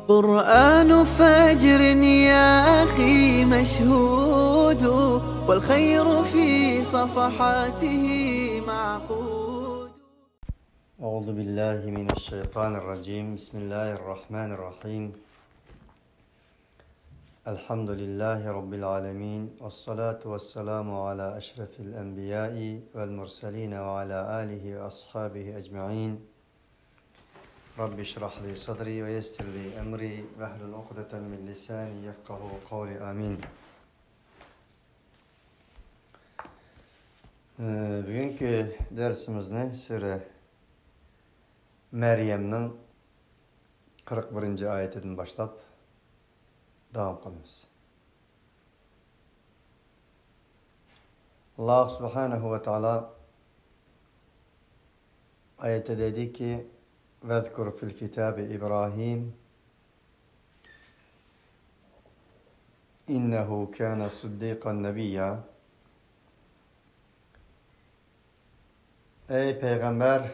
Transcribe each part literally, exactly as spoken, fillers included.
قرآن فجر يا أخي مشهود، والخير في صفحاته معقود. أعوذ بالله من الشيطان الرجيم. بسم الله الرحمن الرحيم. الحمد لله رب العالمين، والصلاة والسلام على أشرف الأنبياء والمرسلين وعلى آله وأصحابه أجمعين. رب اشرح لي صدري ويسر لي أمري واحلل عقدة من لساني يفقهوا قولي. آمين. بۈگۈنكى دەرسىمىزنى سۈرە مەريەمنىڭ قىرىق بىرىنچى ئايىتىدىن باشلاپ داۋام قىلىمىز. ئاللاھ سۇبھانەھۇ ۋە تائالا ئايەتتە دەيدىكى، «ۋەزكۇر فىل كىتابى ئىبراھىم، ئىننەھۇ كانە سىددىقان نەبىييا.» ئەي پەيغەمبەر،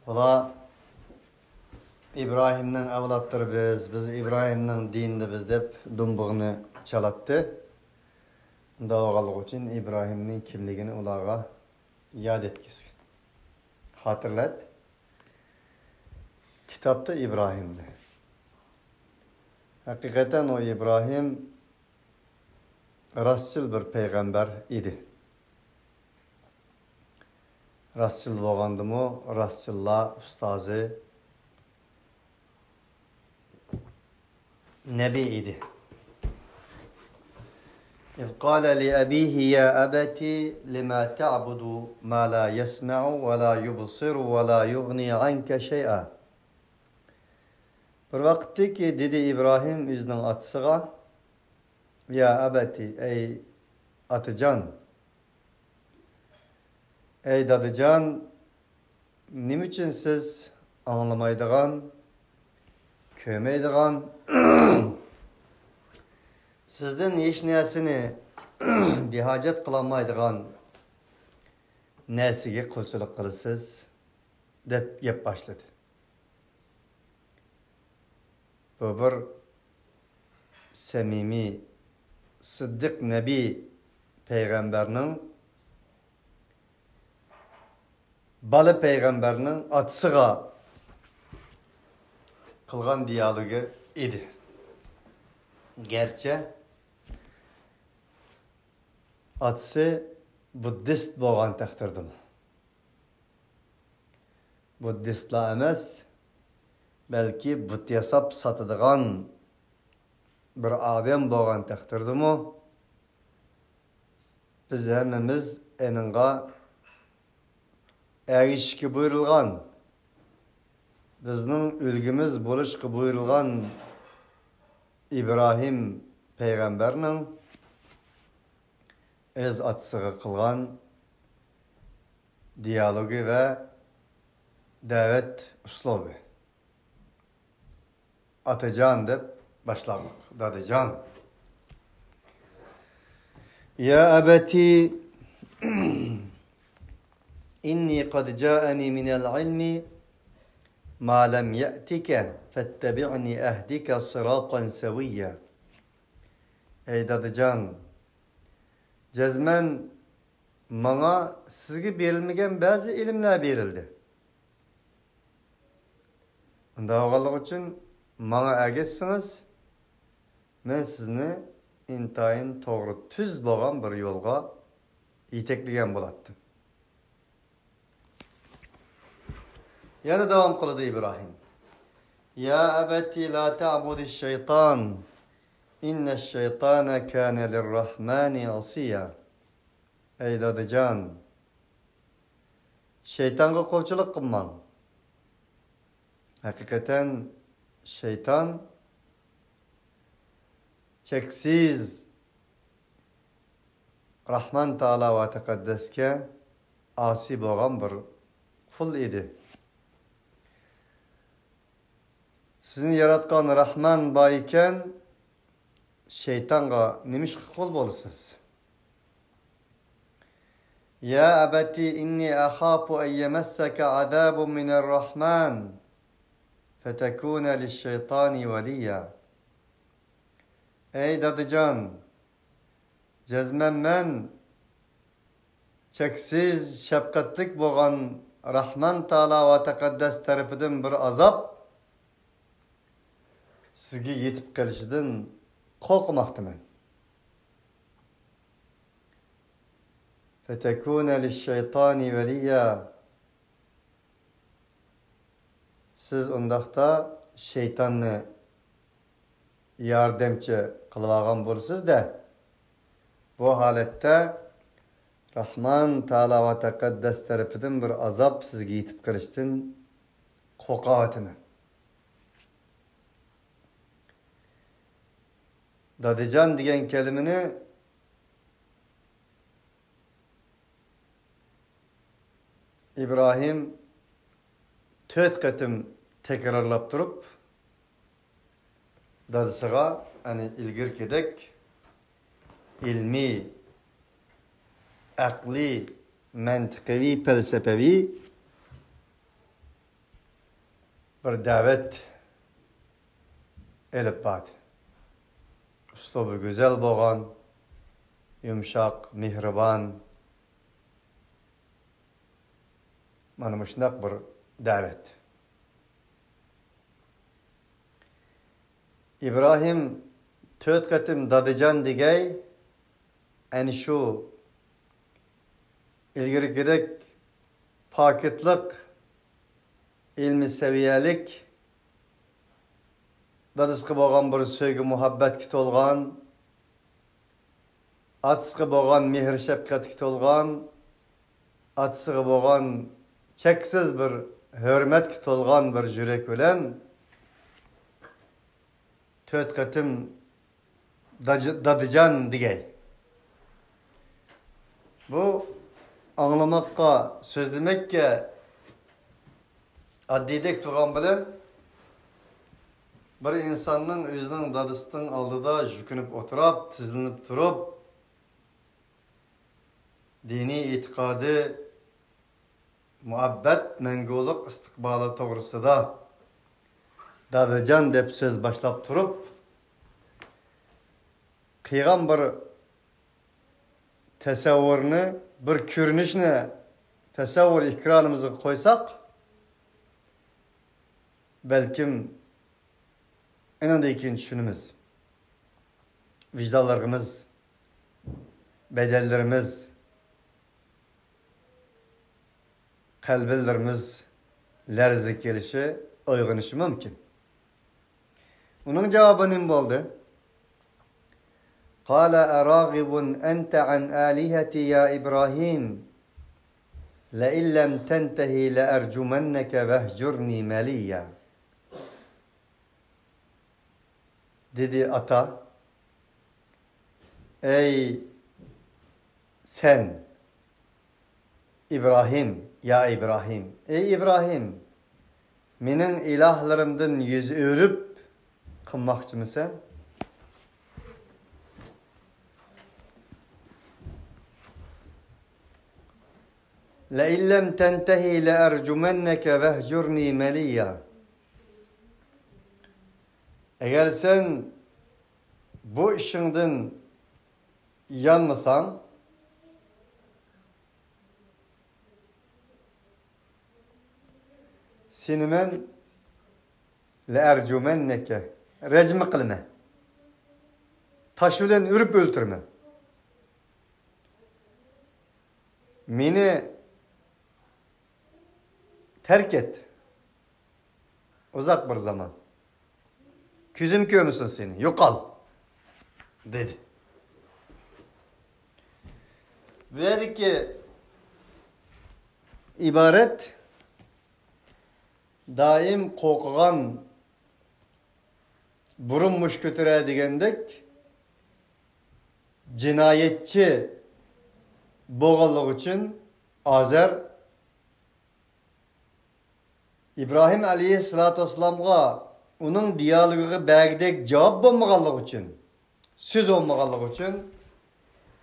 بۇلار ئىبراھىمنىڭ ئەۋلادلىرى بىز، بىز ئىبراھىمنىڭ دىنىدا بىز دەپ دۇمبىغىنى چالاتتى. ئۇنداق بولغانلىقى ئۈچۈن ئىبراھىمنىڭ كىملىكىنى ئۇلارغا ياد ئەتكۈزگىن. خاتىرىلەت. كىتابتا ئىبراھىمنى. ھەقىقەتەن ئۇ ئىبراھىم راستچىل بىر پەيغەمبەر ئىدى. راستچىل بولغاندىمۇ راستچىللار ئۇستازى نەبى ئىدى. إذ قال لأبيه يا أبت لم تعبد ما لا يسمع ولا يبصر ولا يغني عنك شيئا. بىر ۋاقىتتىكى دېدى ئىبراھىم ئۆزىنىڭ ئاتىسىغا، يا ئەبەتى، ئەي ئاتىجان، ئەي دادىجان، نېمە ئۈچۈن سىز ئاڭلىمايدىغان، كۆرمەيدىغان، سىزدىن ھېچ نەرسىنى بىھاجەت قىلالمايدىغان نەرسىگە قۇلچىلىق قىلىسىز؟ دەپ گەپ باشلىدى. بۇ بىر سەمىمىي، سىددىق نەبى پەيغەمبەرنىڭ بالا پەيغەمبەرنىڭ ئاتىسىغا قىلغان دىيالوگى ئىدى. گەرچە ئاتىسى بۇددىست بولغان تەقدىردىمۇ، بۇددىستلا ئەمەس، بەلكى بۇت ياساپ ساتىدىغان بىر ئادەم بولغان تەقدىردىمۇ، بىز ھەممىمىز ئېنىڭغا ئەگىشىشكە بۇيرۇلغان، بىزنىڭ ئۈلگىمىز بولۇشقا بۇيرۇلغان ئىبراھىم پەيغەمبەرنىڭ ئۆز ئاتىسىغا قىلغان دىيالوگى ۋە دەۋەت ئۇسلۇبى. ئاتىجان دەپ باشلاغلىق. دادىجان. يا أبت إني قد جاءني من العلم ما لم يأتك فاتبعني أهدك صراطا سويا. ئەي دادىجان، جەزمەن ماڭا سىزگە بېرىلمىگەن بەزى ئىلىملەر بېرىلدى. ئۇنداق بولغانلىقى ئۈچۈن ماڭا ئەگەشسىڭىز، مەن سىزنى ئىنتايىن توغرا، تۈز بولغان بىر يولغا يېتەكلىگەن بولاتتىم. يەنە داۋام قىلىدۇ ئىبراھىم. يا أبت لا تعبد الشيطان إن الشيطان كان للرحمن عصيا. ئەي دادىجان، شەيتانغا قۇلچىلىق قىلماڭ. ھەقىقەتەن شەيتان چەكسىز راھمان تائالا ۋە تەقەددەسكە ئاسىي بولغان بىر قۇل ئىدى. سىزنى ياراتقان راھمان بار ئىكەن، شەيتانغا نېمىشقا قۇل بولىسىز؟ يا أبت إني أخاف أن يمسك عذاب من الرحمن. فتكون للشيطان وليا. ئەي دادىجان، جەزمەن مەن چەكسىز شەپقەتلىك بولغان راھمان تائالا ۋە تەقەددەس تەرىپىدىن بىر ئازاب سىزگە يېتىپ قېلىشىدىن قورقماقتىمەن. فتكون للشيطان وليا. سىز ئۇنداقتا شەيتاننى ياردەمچى قىلىۋالغان بولىسىز-دە. بۇ ھالەتتە راھمان تائالا ۋە تەقەددەس تەرىپىدىن بىر ئازاب سىزگە يېتىپ قېلىشتىن قورقۇۋاتىمەن. دادىجان دېگەن كەلىمىنى ئىبراھىم تۆت قېتىم تەكرارلاپ تۇرۇپ، دادىسىغا، يەنى ئىلگىرىكىدەك ئىلمىي، ئەقلىي، مەنتىقىۋى، پەلسەپىۋى بىر دەۋەت ئېلىپ باردى. ئۇسلۇبى گۈزەل بولغان، يۇمشاق، مېھرىبان، مانا مۇشۇنداق بىر دەۋەت. ئىبراھىم تۆت قېتىم دادىجان دېگەي، ئەنە شۇ ئىلگىرىكىدەك پاكىتلىق، ئىلمىي سەۋىيەلىك، دادىسىغا بولغان بىر سۆيگۈ مۇھەببەتكە تولغان، ئاتىسىغا بولغان مېھىر شەپقەتكە تولغان، ئاتىسىغا بولغان چەكسىز بىر ھۆرمەتكە تولغان بىر يۈرەك بىلەن تۆت قېتىم داجى-، دادىجان دېگەي. بۇ ئاڭلىماققا، سۆزلىمەككە ئاددىيدەك تۇرغان بىلەن، بىر ئىنساننىڭ ئۆزىنىڭ دادىسىنىڭ ئالدىدا يۈكۈنۈپ ئولتۇراپ، تىزلىنىپ تۇرۇپ، دىنىي ئېتىقادى، مۇھەببەت، مەڭگۈلۈك ئىستىقبالى توغرىسىدا دادىجان دەپ سۆز باشلاپ تۇرۇپ، قىلغان بىر تەسەۋۋۇرنى، بىر كۆرۈنۈشنى تەسەۋۋۇر ئېكرانىمىزغا قويساق، بەلكىم ئېنىڭدىن كېيىن چۈشىنىمىز. ۋىجدانلىرىمىز، بەدەنلىرىمىز، قەلبىلىرىمىز لەرزىگە كېلىشى، ئويغىنىشى مۇمكىن. ئۇنىڭ جاۋابى نېمە بولدى؟ قال أراغب أنت عن آلهتي يا إبراهيم لئن لم تنته لأرجمنك واهجرني مليا. دېدى ئاتا، ئەي سەن ئىبراھىم، يا ئىبراھىم، ئەي ئىبراھىم، مېنىڭ ئىلاھلىرىمدىن يۈز ئۆرۈپ قىلماقچىمىسەن؟ لئن لم تنته لأرجمنك واهجرني مليا. ئەگەر سەن بۇ ئىشىڭدىن يانمىساڭ، سېنى مەن لەئەرجۇمەننەكە، رەجمە قىلىمەن. تاش بىلەن ئۇرۇپ ئۆلتۈرىمەن. مېنى تەرك ئەت. ئۇزاق بىر زامان. كۆزۈم كۆرمىسۇن سېنى. يوقال. دېدى. بۇ يەردىكى ئىبارەت دائىم قورقىدىغان، بۇرۇن مۇش كۆتۈرە دېگەندەك جىنايەتچى بولغانلىقى ئۈچۈن ئازەر ئىبراھىم ئەلەيھىسسالاتۇ ۋەسسالامغا ئۇنىڭ دىيالوگىغا بەرگۈدەك جاۋاب بولمىغانلىقى ئۈچۈن، سۆز بولمىغانلىقى ئۈچۈن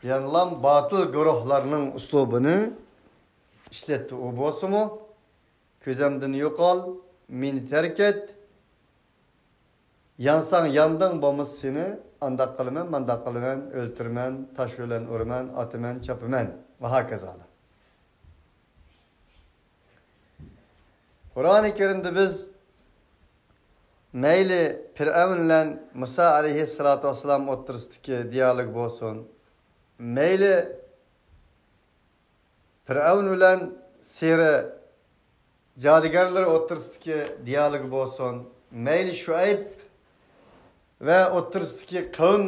يەنىلا باتىل گۇرۇھلارنىڭ ئۇسلۇبىنى ئىشلەتتى. ئۇ بولسىمۇ، كۆزۈمدىن يوقال، مېنى تەرك ئەت، يانساڭ ياندىڭ، بولمىسا سېنى ئانداق قىلىمەن، مانداق قىلىمەن، ئۆلتۈرىمەن، تاش بىلەن ئۇرىمەن، ئاتىمەن، چاپىمەن ۋە ھاكازالار. قۇرئانى كەرىمدە بىز مەيلى پىرئەۋن بىلەن مۇسا ئەلەيھىسسالاتۇ ۋەسسالام ئوتتۇرىسىدىكى دىيالوگ بولسۇن، مەيلى پىرئەۋن بىلەن سىھرى جادۇگەرلىرى ئوتتۇرىسىدىكى دىيالوگ بولسۇن، مەيلى شۇئەيب ۋە ئوتتۇرىسىدىكى قەۋم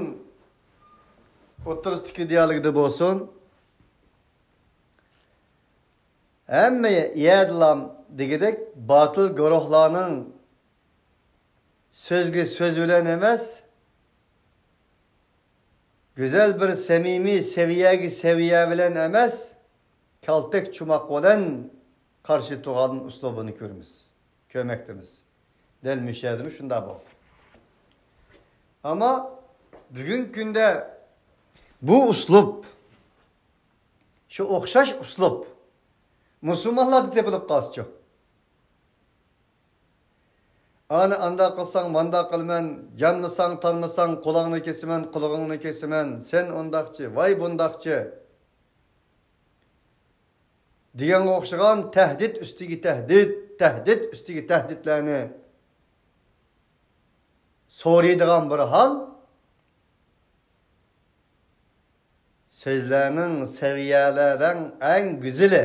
ئوتتۇرىسىدىكى دىيالوگدا بولسۇن، ھەممە يەردىلا دېگۈدەك باتىل گۇرۇھلارنىڭ سۆزگە سۆز بىلەن ئەمەس، گۈزەل بىر سەمىمىي سەۋىيەگە سەۋىيە بىلەن ئەمەس، كالتەك چوماق بىلەن قارشى تۇرغان ئۇسلۇبىنى كۆرىمىز، كۆرمەكتىمىز. دەل مۇشۇ يەردىمۇ شۇنداق بولدى. ئەمما بۈگۈنكى كۈندە بۇ ئۇسلۇب، شۇ ئوخشاش ئۇسلۇب مۇسۇلمانلاردا تېپىلىپ قالسىچۇ؟ ئانا ئانداق قىلساڭ، مانداق قىلىمەن، يانمىساڭ، تانمىساڭ، قولۇڭنى كېسىمەن، قۇلىقىڭنى كېسىمەن، سەن ئۇنداقچى، ۋاي بۇنداقچى دېگەنگە ئوخشىغان تەھدىت ئۈستىگە تەھدىت، تەھدىت ئۈستىگە تەھدىتلەرنى سورىيدىغان بىر ھال. سۆزلەرنىڭ سەۋىيەلەرنىڭ ئەڭ گۈزىلى،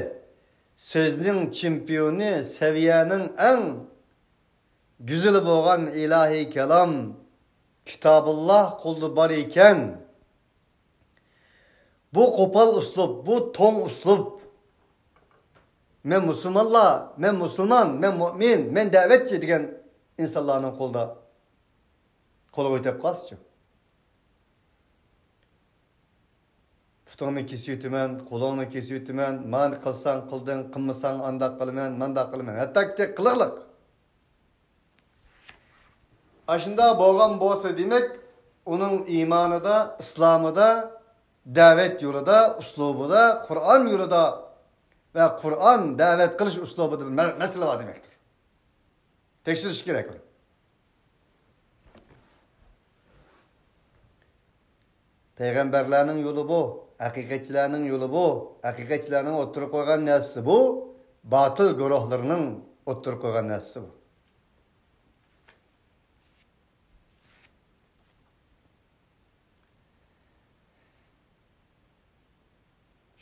سۆزنىڭ چېمپىيونى، سەۋىيەنىڭ ئەڭ گۈزىلى بولغان ئىلاھىي كالام، كىتابۇللا قولدا بار ئىكەن، بۇ قوپال ئۇسلۇب، بۇ توڭ ئۇسلۇب، مەن مۇسۇلمانلار، مەن مۇسۇلمان، مەن مۇئمىن، مەن دەۋەتچى دېگەن ئىنسانلارنىڭ قولىدا، قولىغا ئۆتۈپ قالسىچۇ؟ پۇتۇڭنى كېسىۋېتىمەن، قولۇڭنى كېسىۋېتىمەن، مانا قىلساڭ قىلدىڭ، قىلمىساڭ ئانداق قىلىمەن، مانداق قىلىمەن. ھەتتاكى قىلىقلىق. ئاشۇنداق بولغان بولسا، دېمەك، ئۇنىڭ ئىمانىدا، ئىسلامىدا، دەۋەت يولىدا، ئۇسلۇبىدا، قۇرئان يولىدا ۋە قۇرئان دەۋەت قىلىش ئۇسلۇبىدا بىر مە-، مەسىلە بار دېمەكتۇر. تەكشۈرۈش كېرەك ئۇنى. پەيغەمبەرلەرنىڭ يولى بۇ، ھەقىقەتچىلەرنىڭ يولى بۇ، ھەقىقەتچىلەرنىڭ ئوتتۇرىغا قويغان نەرسىسى بۇ، باتىل گۇرۇھلىرىنىڭ ئوتتۇرىغا قويغان نەرسىسى بۇ.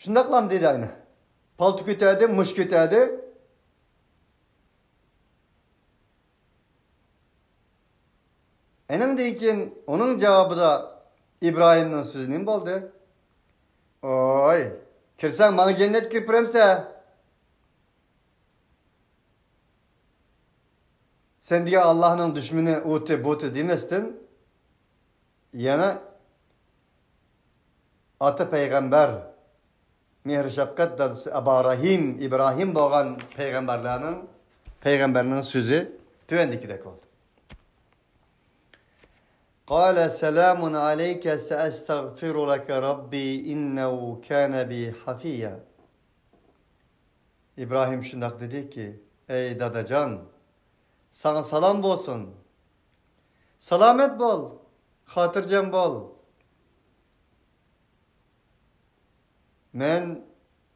شۇنداقلام دېدى ئەينى. پالتا كۆتەردى، مۇش كۆتەردى. ئېنىڭدىن كېيىن ئۇنىڭ جاۋابىدا ئىبراھىمنىڭ سۆزى نېمە بولدى؟ ۋوي، كىرسەڭ ماڭا جەننەتكە كىرىپ بېرەمسەن؟ سەن دېگەن ئاللاھنىڭ دۈشمىنى ئۇتى بۇتى دېمەستىن، يەنە ئاتا پەيغەمبەر، مېھىر شەپقەت دادىسى ئابا رەھىم، ئىبراھىم بولغان پەيغەمبەرلەرنىڭ، پەيغەمبەرنىڭ سۆزى تۆۋەندىكىدەك بولدى. قال سلام عليك سأستغفر لك ربي إنه كان بي حفيا. ئىبراھىم شۇنداق دېدىكى، ئەي داداجان، ساڭا سالام بولسۇن. سالامەت بول، خاتىرجەم بول. مەن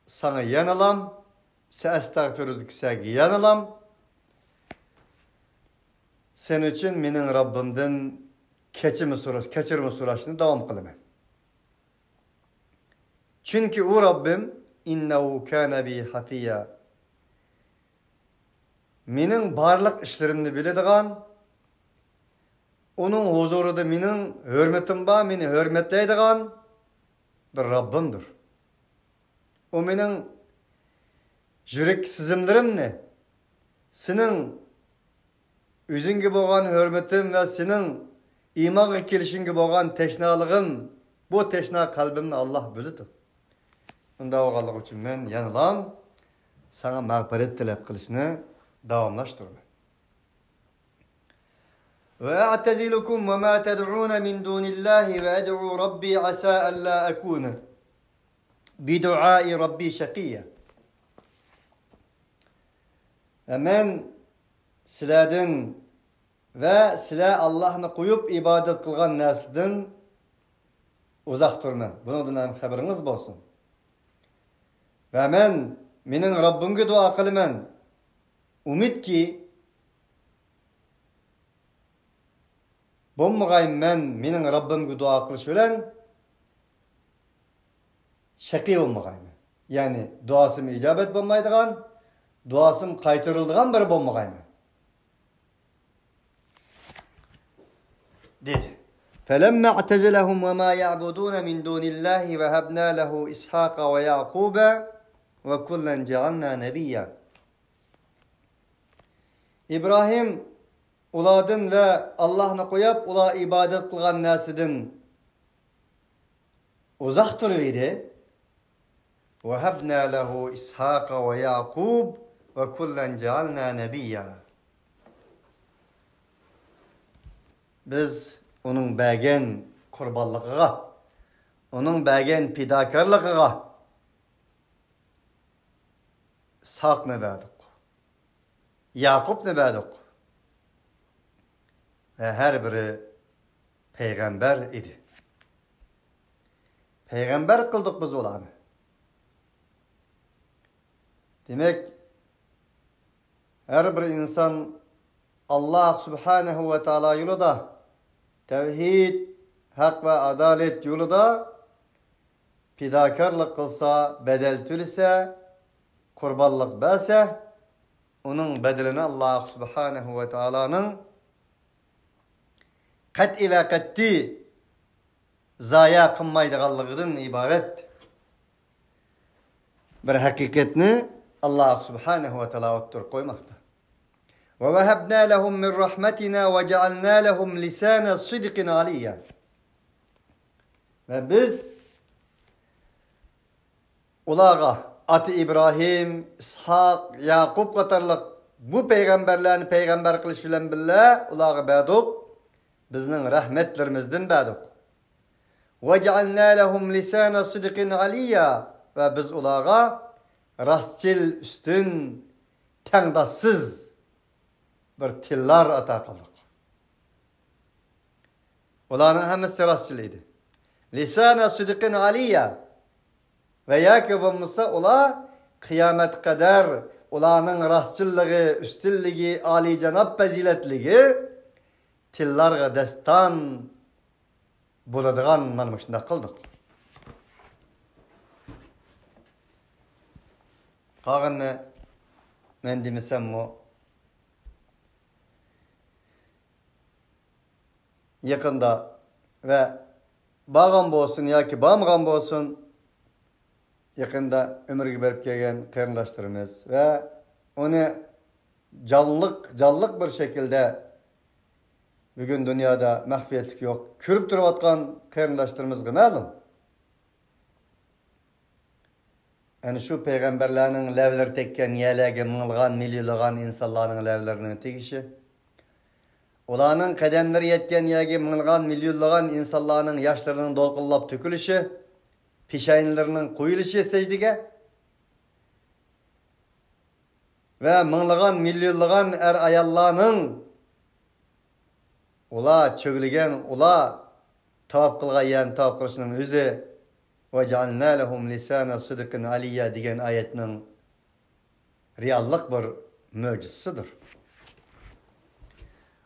ساڭا يەنىلام، سەئەستەغفىرۇكە، سەگە يەنىلام، سەن ئۈچۈن مېنىڭ رەببىمدىن كەچۈرمە سوراش، كەچۈرمە سوراشنى داۋام قىلىمەن. چۈنكى ئۇ رەببىم، ئىننەھۇ كانە بى ھەفىيا، مېنىڭ بارلىق ئىشلىرىمنى بىلىدىغان، ئۇنىڭ ھۇزۇرىدا مېنىڭ ھۆرمىتىم بار، مېنى ھۆرمەتلەيدىغان بىر رەببىمدۇر. ئۇ مېنىڭ يۈرەك سېزىملىرىمنى، سېنىڭ ئۆزۈڭگە بولغان ھۆرمىتىم ۋە سېنىڭ ئىمانغا كېلىشىڭگە بولغان تەشنالىقىم، بۇ تەشنا قەلبىمنى ئاللاھ بىلىدۇ. ئۇنداق بولغانلىقى ئۈچۈن مەن يەنىلام ساڭا مەغپىرەت تەلەپ قىلىشنى داۋاملاشتۇرىمەن. وأعتزلكم وما تدعون من دون الله وأدعو ربي عسى ألا أكون بدعاء ربي شقيا. ۋە مەن سىلەردىن ۋە سىلەر ئاللاھنى قويۇپ ئىبادەت قىلغان نەرسىدىن ئۇزاق تۇرىمەن. بۇنىڭدىن ھەم خەۋىرىڭىز بولسۇن. ۋە مەن مېنىڭ رەببىمگە دۇئا قىلىمەن. ئۈمىدكى، بولمىغايمەن مېنىڭ رەببىمگە دۇئا قىلىش بىلەن شەقىي بولمىغايمەن. يەنى دۇئاسىم ئىجابەت بولمايدىغان، دۇئاسىم قايتۇرۇلىدىغان بىرى بولمىغايمەن، دېدى. فلما اعتزلهم وما يعبدون من دون الله وهبنا له إسحاق ويعقوب وكلا جعلنا نبيا. ئىبراھىم ئۇلاردىن ۋە ئاللاھنى قويۇپ، ئۇلار ئىبادەت قىلغان نەرسىدىن ئۇزاق تۇرۇۋىدى. وهبنا له إسحاق ويعقوب وكلا جعلنا نبيا. بىز ئۇنىڭ بەرگەن قۇربانلىقىغا، ئۇنىڭ بەرگەن پىداكارلىقىغا ئىسھاقنى بەردۇق، ياقۇپنى بەردۇق. ۋە ھەر بىرى پەيغەمبەر ئىدى. پەيغەمبەر قىلدۇق بىز ئۇلارنى. دېمەك، ھەر بىر ئىنسان ئاللاھ سۇبھانەھۇ ۋە تائالا يولىدا، تەۋھىد، ھەق ۋە ئادالەت يولىدا پىداكارلىق قىلسا، بەدەل تۆلىسە، قۇربانلىق بەرسە، ئۇنىڭ بەدىلىنى ئاللاھ سۇبھانەھۇ ۋە تائالانىڭ قەتئىي ۋە قەتئىي زايە قىلمايدىغانلىقىدىن ئىبارەت بىر ھەقىقەتنى ئاللاھ سۇبھانەھۇ ۋە تائالا ئوتتۇرىغا قويماقتا. ووهبنا لهم من رحمتنا وجعلنا لهم لسان صدق عليا. ۋە بىز ئۇلارغا ئاتا ئىبراھىم، ئىسھاق، ياقۇپ قاتارلىق بۇ پەيغەمبەرلەرنى پەيغەمبەر قىلىش بىلەن بىللە ئۇلارغا بەردۇق، بىزنىڭ رەھمەتلىرىمىزدىن بەردۇق. وجعلنا لهم لسان صدق عليا. ۋە بىز ئۇلارغا راستچىل، ئۈستۈن، تەڭداشسىز بىر تىللار ئاتا قىلدۇق. ئۇلارنىڭ ھەممىسى راستچىل ئىدى. لسان صدق عليا. ۋە ياكى بولمىسا ئۇلار قىيامەتكە قەدەر ئۇلارنىڭ راستچىللىقى، ئۈستۈنلۈكى، ئالىيجاناب پەزىلەتلىكى تىللارغا داستان بولىدىغان مانا مۇشۇنداق قىلدۇق. قالغىنىنى مەن دېمىسەممۇ، يېقىندا ۋە بارغان بولسۇن ياكى بارمىغان بولسۇن، يېقىندا ئۆمرىگە بېرىپ كەلگەن قېرىنداشلىرىمىز ۋە ئۇنى جانلىق، جانلىق بىر شەكىلدە بۈگۈن دۇنيادا مەخپىيەتلىك يوق كۆرۈپ تۇرۇۋاتقان قېرىنداشلىرىمىزغا مەلۇم. ئەنە شۇ پەيغەمبەرلەرنىڭ لەۋلىرى تەگكەن يەرلەرگە مىڭلىغان، مىليونلىغان ئىنسانلارنىڭ لەۋلىرىنىڭ تېگىشى، ئۇلارنىڭ قەدەملىرى يەتكەن يەرگە مىڭلىغان، مىليونلىغان ئىنسانلارنىڭ ياشلىرىنىڭ دولقۇنلاپ تۆكۈلۈشى، پېشانىلىرىنىڭ قويۇلۇشى سەجدىگە ۋە مىڭلىغان، مىليونلىغان ئەر-ئاياللارنىڭ ئۇلار چۆگىلىگەن، ئۇلار تاۋاپ قىلغان يەرنى تاۋاپ قىلىشنىڭ ئۆزى، وجعلنا لهم لسان صدق عليا دېگەن ئايەتنىڭ رېئاللىق بىر مۆجىزىسىدۇر.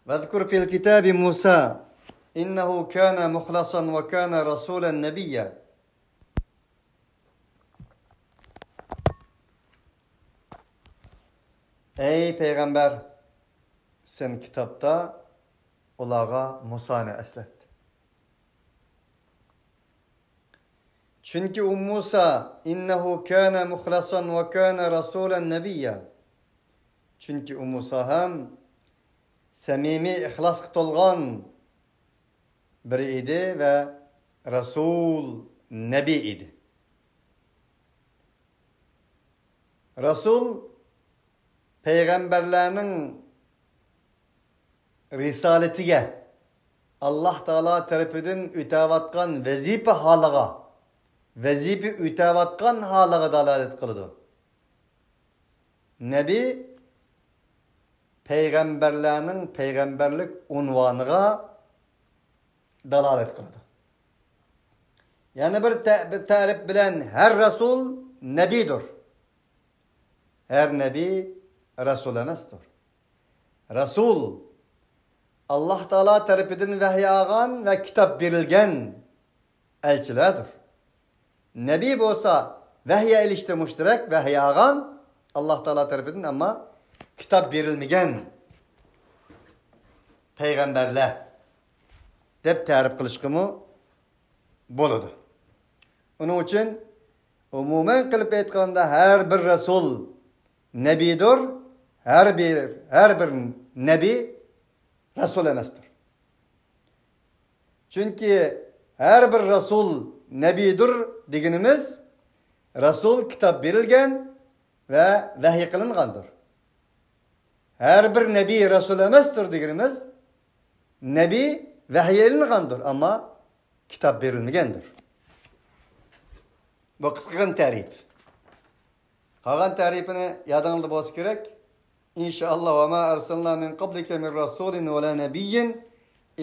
واذكر في الكتاب موسى إنه كان مخلصا وكان رسولا نبيا. ئەي پەيغەمبەر، سەن كىتابتا ئۇلارغا مۇسانى ئەسلەت. چۈنكى ئۇ مۇسا، إنه كان مخلصا وكان رسولا نبيا. چۈنكى ئۇ مۇسا ھەم سەمىمىي، ئىخلاسقا تولغان بىرى ئىدى ۋە رەسۇل، نەبىي ئىدى. رەسۇل پەيغەمبەرلەرنىڭ رىسالىتىگە، ئاللاھ تائالا تەرىپىدىن ئۆتەۋاتقان ۋەزىپە ھالىغا، ۋەزىپە ئۆتەۋاتقان ھالىغا دالالەت قىلىدۇ. نەبىي پەيغەمبەرلەرنىڭ پەيغەمبەرلىك ئۇنۋانىغا دالالەت قىلىدۇ. يەنە بىر تە-، بىر تەرىپ بىلەن ھەر رەسۇل نەبىدۇر. ھەر نەبىي رەسۇل ئەمەستۇر. رەسۇل، ئاللاھ تائالا تەرىپىدىن ۋەھىي ئالغان ۋە كىتاب بېرىلگەن ئەلچىلەردۇر. نەبىي بولسا ۋەھىي ئېلىشتا مۇشتەرەك، ۋەھىي ئالغان ئاللاھ تائالا تەرىپىدىن، ئەمما كىتاب بېرىلمىگەن پەيغەمبەرلەر دەپ تەرىپ قىلىشقىمۇ بولىدۇ. ئۇنىڭ ئۈچۈن ئومۇمەن قىلىپ ئېيتقاندا، ھەر بىر رەسۇل نەبىدۇر، ھەر بىر، ھەر بىر نەبىي رەسۇل ئەمەستۇر. چۈنكى ھەر بىر رەسۇل نەبىدۇر دېگىنىمىز، رەسۇل كىتاب بېرىلگەن ۋە ۋەھىي قىلىنغاندۇر. ھەر بىر نەبىي رەسۇل ئەمەستۇر دېگىنىمىز، نەبىي ۋەھىي ئېلىنغاندۇر، ئەمما كىتاب بېرىلمىگەندۇر. بۇ قىسقىغىنە تەرىپ. قالغان تەرىپىنى يادىڭىزدا بولسا كېرەك. إن شاء الله، وما أرسلنا من قبلك من رسول ولا نبي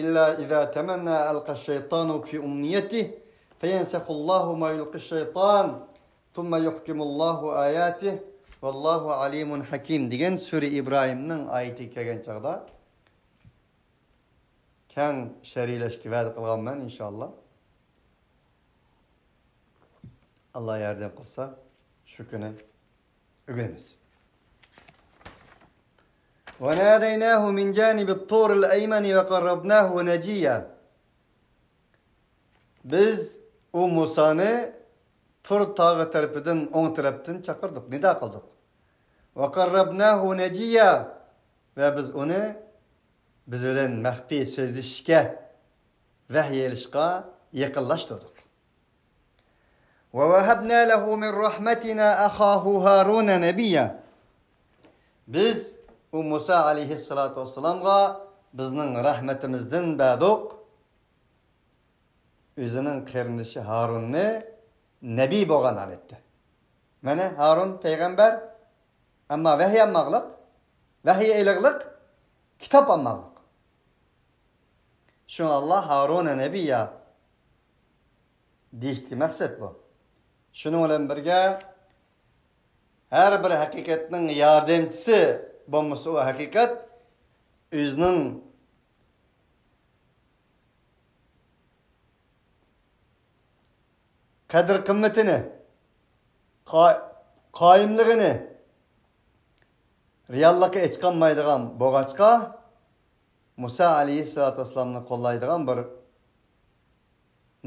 إلا إذا تمنى ألقى الشيطان في أمنيته فينسخ الله ما يلقي الشيطان ثم يحكم الله آياته والله عليم حكيم دېگەن سۈرە ئىبراھىمنىڭ ئايىتىگە كەلگەن چاغدا كەڭ شەرھلەشكە ۋەدە قىلغانمەن، ئىنشائاللا. ئاللا ياردەم قىلسا، شۇ كۈنى ئۆگىنىمىز. وناديناه من جانب الطور الأيمن وقربناه نجيا. بىز ئۇ مۇسانى تۇر تاغى تەرىپىدىن، ئوڭ تەرەپتىن چاقىردۇق، نىدا قىلدۇق. وقربناه نجيا. ۋە بىز ئۇنى بىز بىلەن مەخپىي سۆزلىشىشكە، ۋەھىي ئېلىشقا يېقىنلاشتۇردۇق. ووهبنا له من رحمتنا أخاه هارون نبيا. بىز ئۇ مۇسا ئەلەيھىسسالاتۇ ۋەسسالامغا بىزنىڭ رەھمىتىمىزدىن بەردۇق، ئۆزىنىڭ قېرىندىشى ھارۇننى نەبىي بولغان ھالەتتە. مانا ھارۇن پەيغەمبەر، ئەمما ۋەھىي ئالماقلىق، ۋەھىي ئېلىقلىق، كىتاب ئالماقلىق. شۇڭا ئاللا ھارۇنە نەبىيا دېيىشتىكى مەقسەت بۇ. شۇنىڭ بىلەن بىرگە، ھەر بىر ھەقىقەتنىڭ ياردەمچىسى بولمىسا، ئۇ ھەقىقەت ئۆزىنىڭ قەدىر-قىممىتىنى، قا-، قايىملىقىنى رېئاللىققا ئېچىقالمايدىغان بولغاچقا، مۇسا ئەلەيھىسسالاتۇ ۋەسسالامنى قوللايدىغان بىر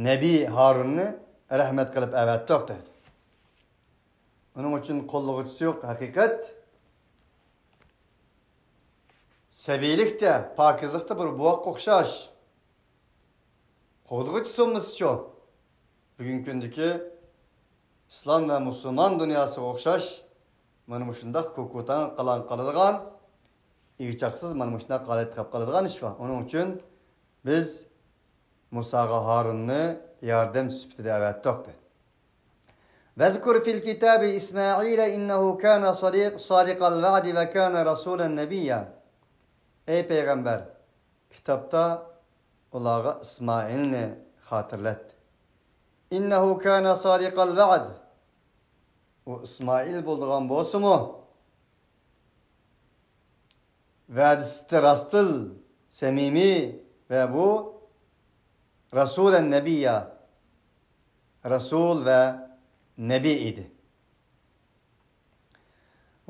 نەبىي ھارۇننى رەھمەت قىلىپ ئەۋەتتۇق، دەيدۇ. ئۇنىڭ ئۈچۈن قوللىغۇچىسى يوق ھەقىقەت. سەبىيلىكتە، پاكىزلىقتا بىر بوۋاققا ئوخشاش. قوغدىغۇچىسى بولمىسىچۇ؟ بۈگۈنكى كۈندىكى ئىسلام ۋە مۇسۇلمان دۇنياسىغا ئوخشاش، مانا مۇشۇنداق كوكۇتاڭ قالاڭ قالىدىغان، ئىگە-چاقىسىز مانا مۇشۇنداق ھالەتكە كېلىپ قالىدىغان ئىش بار. ئۇنىڭ ئۈچۈن بىز مۇساغا ھارۇننى ياردەمچى سۈپىتىدە ئەۋەتتۇق، دەيدۇ. واذكر في الكتاب إسماعيل إنه كان صديق-، صادق الوعد وكان رسولا نبيا. ئەي پەيغەمبەر، كىتابتا ئۇلارغا ئىسمائىلنى خاتىرىلەت. إنه كان صادق الوعد. ئۇ ئىسمائىل بولىدىغان بولسىمۇ، ۋەدىسى راستىل، سەمىمىي ۋە بۇ رەسۇلەن نەبىيا، رەسۇل ۋە نەبىي ئىدى.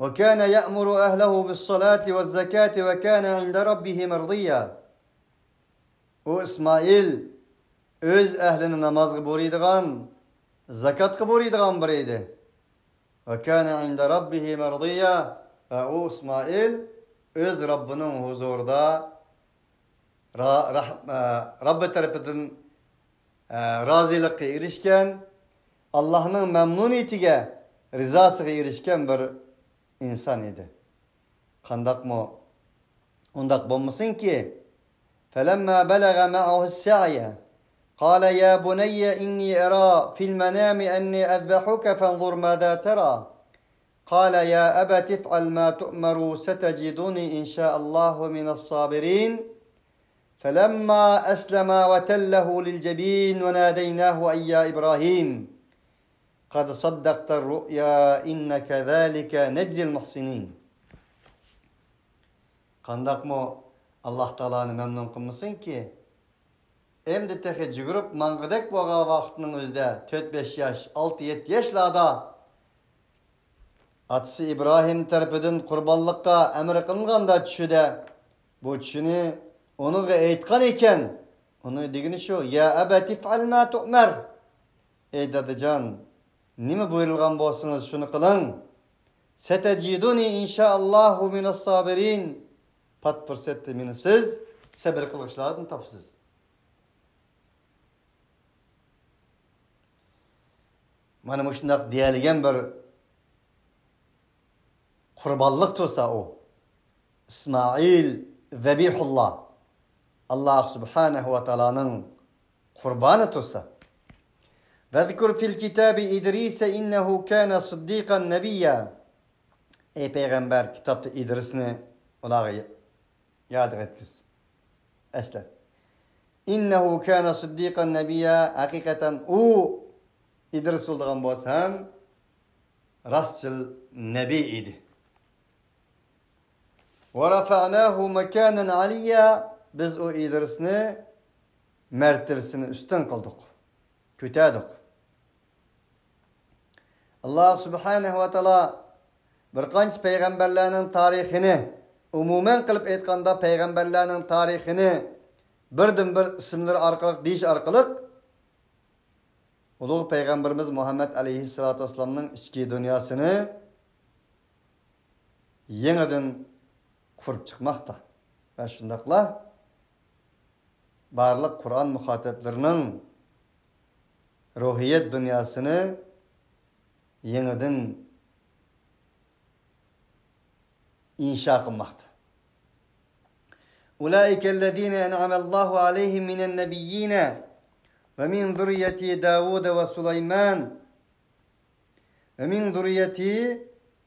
وكان يأمر أهله بالصلاة والزكاة وكان عند ربه مرضيا. ئۇ ئىسمائىل ئۆز ئەھلىنى نامازغا بۇيرۇيدىغان، زاكاتقا بۇيرۇيدىغان بىرى ئىدى. وكان عند ربه مرضيا. ۋە ئۇ ئىسمائىل ئۆز رەببىنىڭ ھۇزۇرىدا را-، رەھ-، ئە، رەببى تەرىپىدىن، ئە، رازىلىققا ئېرىشكەن، ئاللاھنىڭ مەمنۇنىيىتىگە، رىزاسىغا ئېرىشكەن بىر ئىنسان ئىدى. قانداقمۇ ئۇنداق بولمىسۇنكى؟ فلما بلغ معه السعي قال يا بني إني أرى في المنام أني أذبحك فانظر ماذا ترى. قال يا أبت افعل ما تؤمر ستجدني إن شاء الله من الصابرين. فلما أسلما وتله للجبين وناديناه أن يا إبراهيم قد صدقت الرؤيا إنا كذلك نجزي المحسنين. قانداقمۇ ئاللاھ تائالانى مەمنۇن قىلمىسۇنكى؟ ئەمدى تېخى جۈگۈرۈپ ماڭغۇدەك بولغان ۋاقىتنىڭ ئۆزىدە، تۆت بەش ياش، ئالتە يەتتە ياشلاردا ئاتىسى ئىبراھىم تەرىپىدىن قۇربانلىققا ئەمر قىلىنغاندا چۈشىدە، بۇ چۈشىنى ئۇنىڭغا ئېيتقان ئىكەن. ئۇنىڭ دېگىنى شۇ، يا ئەبەتى ئىفئەل ما تۇئمەر. ئەي دادىجان، نېمە بۇيرۇلغان بولسىڭىز، شۇنى قىلىڭ. ستجدني إن شاء الله من الصابرين. پات پۇرسەتتە مېنى سىز سەبرى قىلغۇچىلاردىن تاپىسىز. مانا مۇشۇنداق دېيەلىگەن بىر قۇربانلىق تۇرسا ئۇ. ئىسمائىل زەبىھۇللا. ئاللاھ سۇبھانەھۇ ۋە تائالانىڭ قۇربانى تۇرسا. واذكر في الكتاب إدريس إنه كان صديقا نبيا. ئەي پەيغەمبەر، كىتابتا ئىدرىسنى ئۇلارغا يادىغا يەتكۈز. ئەسلەت. إنه كان صديقا نبيا. ھەقىقەتەن ئۇ، ئىدرىس بولىدىغان بولسا ھەم راستچىل نەبىي ئىدى. ورفعناه مكانا عليا. بىز ئۇ ئىدرىسنى مەرتىۋىسىنى ئۈستۈن قىلدۇق، كۆتەردۇق. ئاللاھ سۇبھانەھۇ ۋە تائالا بىر قانچە پەيغەمبەرلەرنىڭ تارىخىنى، ئومۇمەن قىلىپ ئېيتقاندا، پەيغەمبەرلەرنىڭ تارىخىنى بىردىن بىر ئىسىملىرى ئارقىلىق دېيىش ئارقىلىق، ئۇلۇغ پەيغەمبىرىمىز مۇھەممەد ئەلەيھىسسالاتۇ ۋەسسالامنىڭ ئىچكى دۇنياسىنى يېڭىدىن قۇرۇپ چىقماقتا. ۋە شۇنداقلا بارلىق قۇرئان مۇخاتەپلىرىنىڭ روھىيەت دۇنياسىنى يېڭىدىن ئىنشا قىلماقتا. أولئك الذين أنعم الله عليهم من النبيين ومن ذرية داود وسليمان ومن ذرية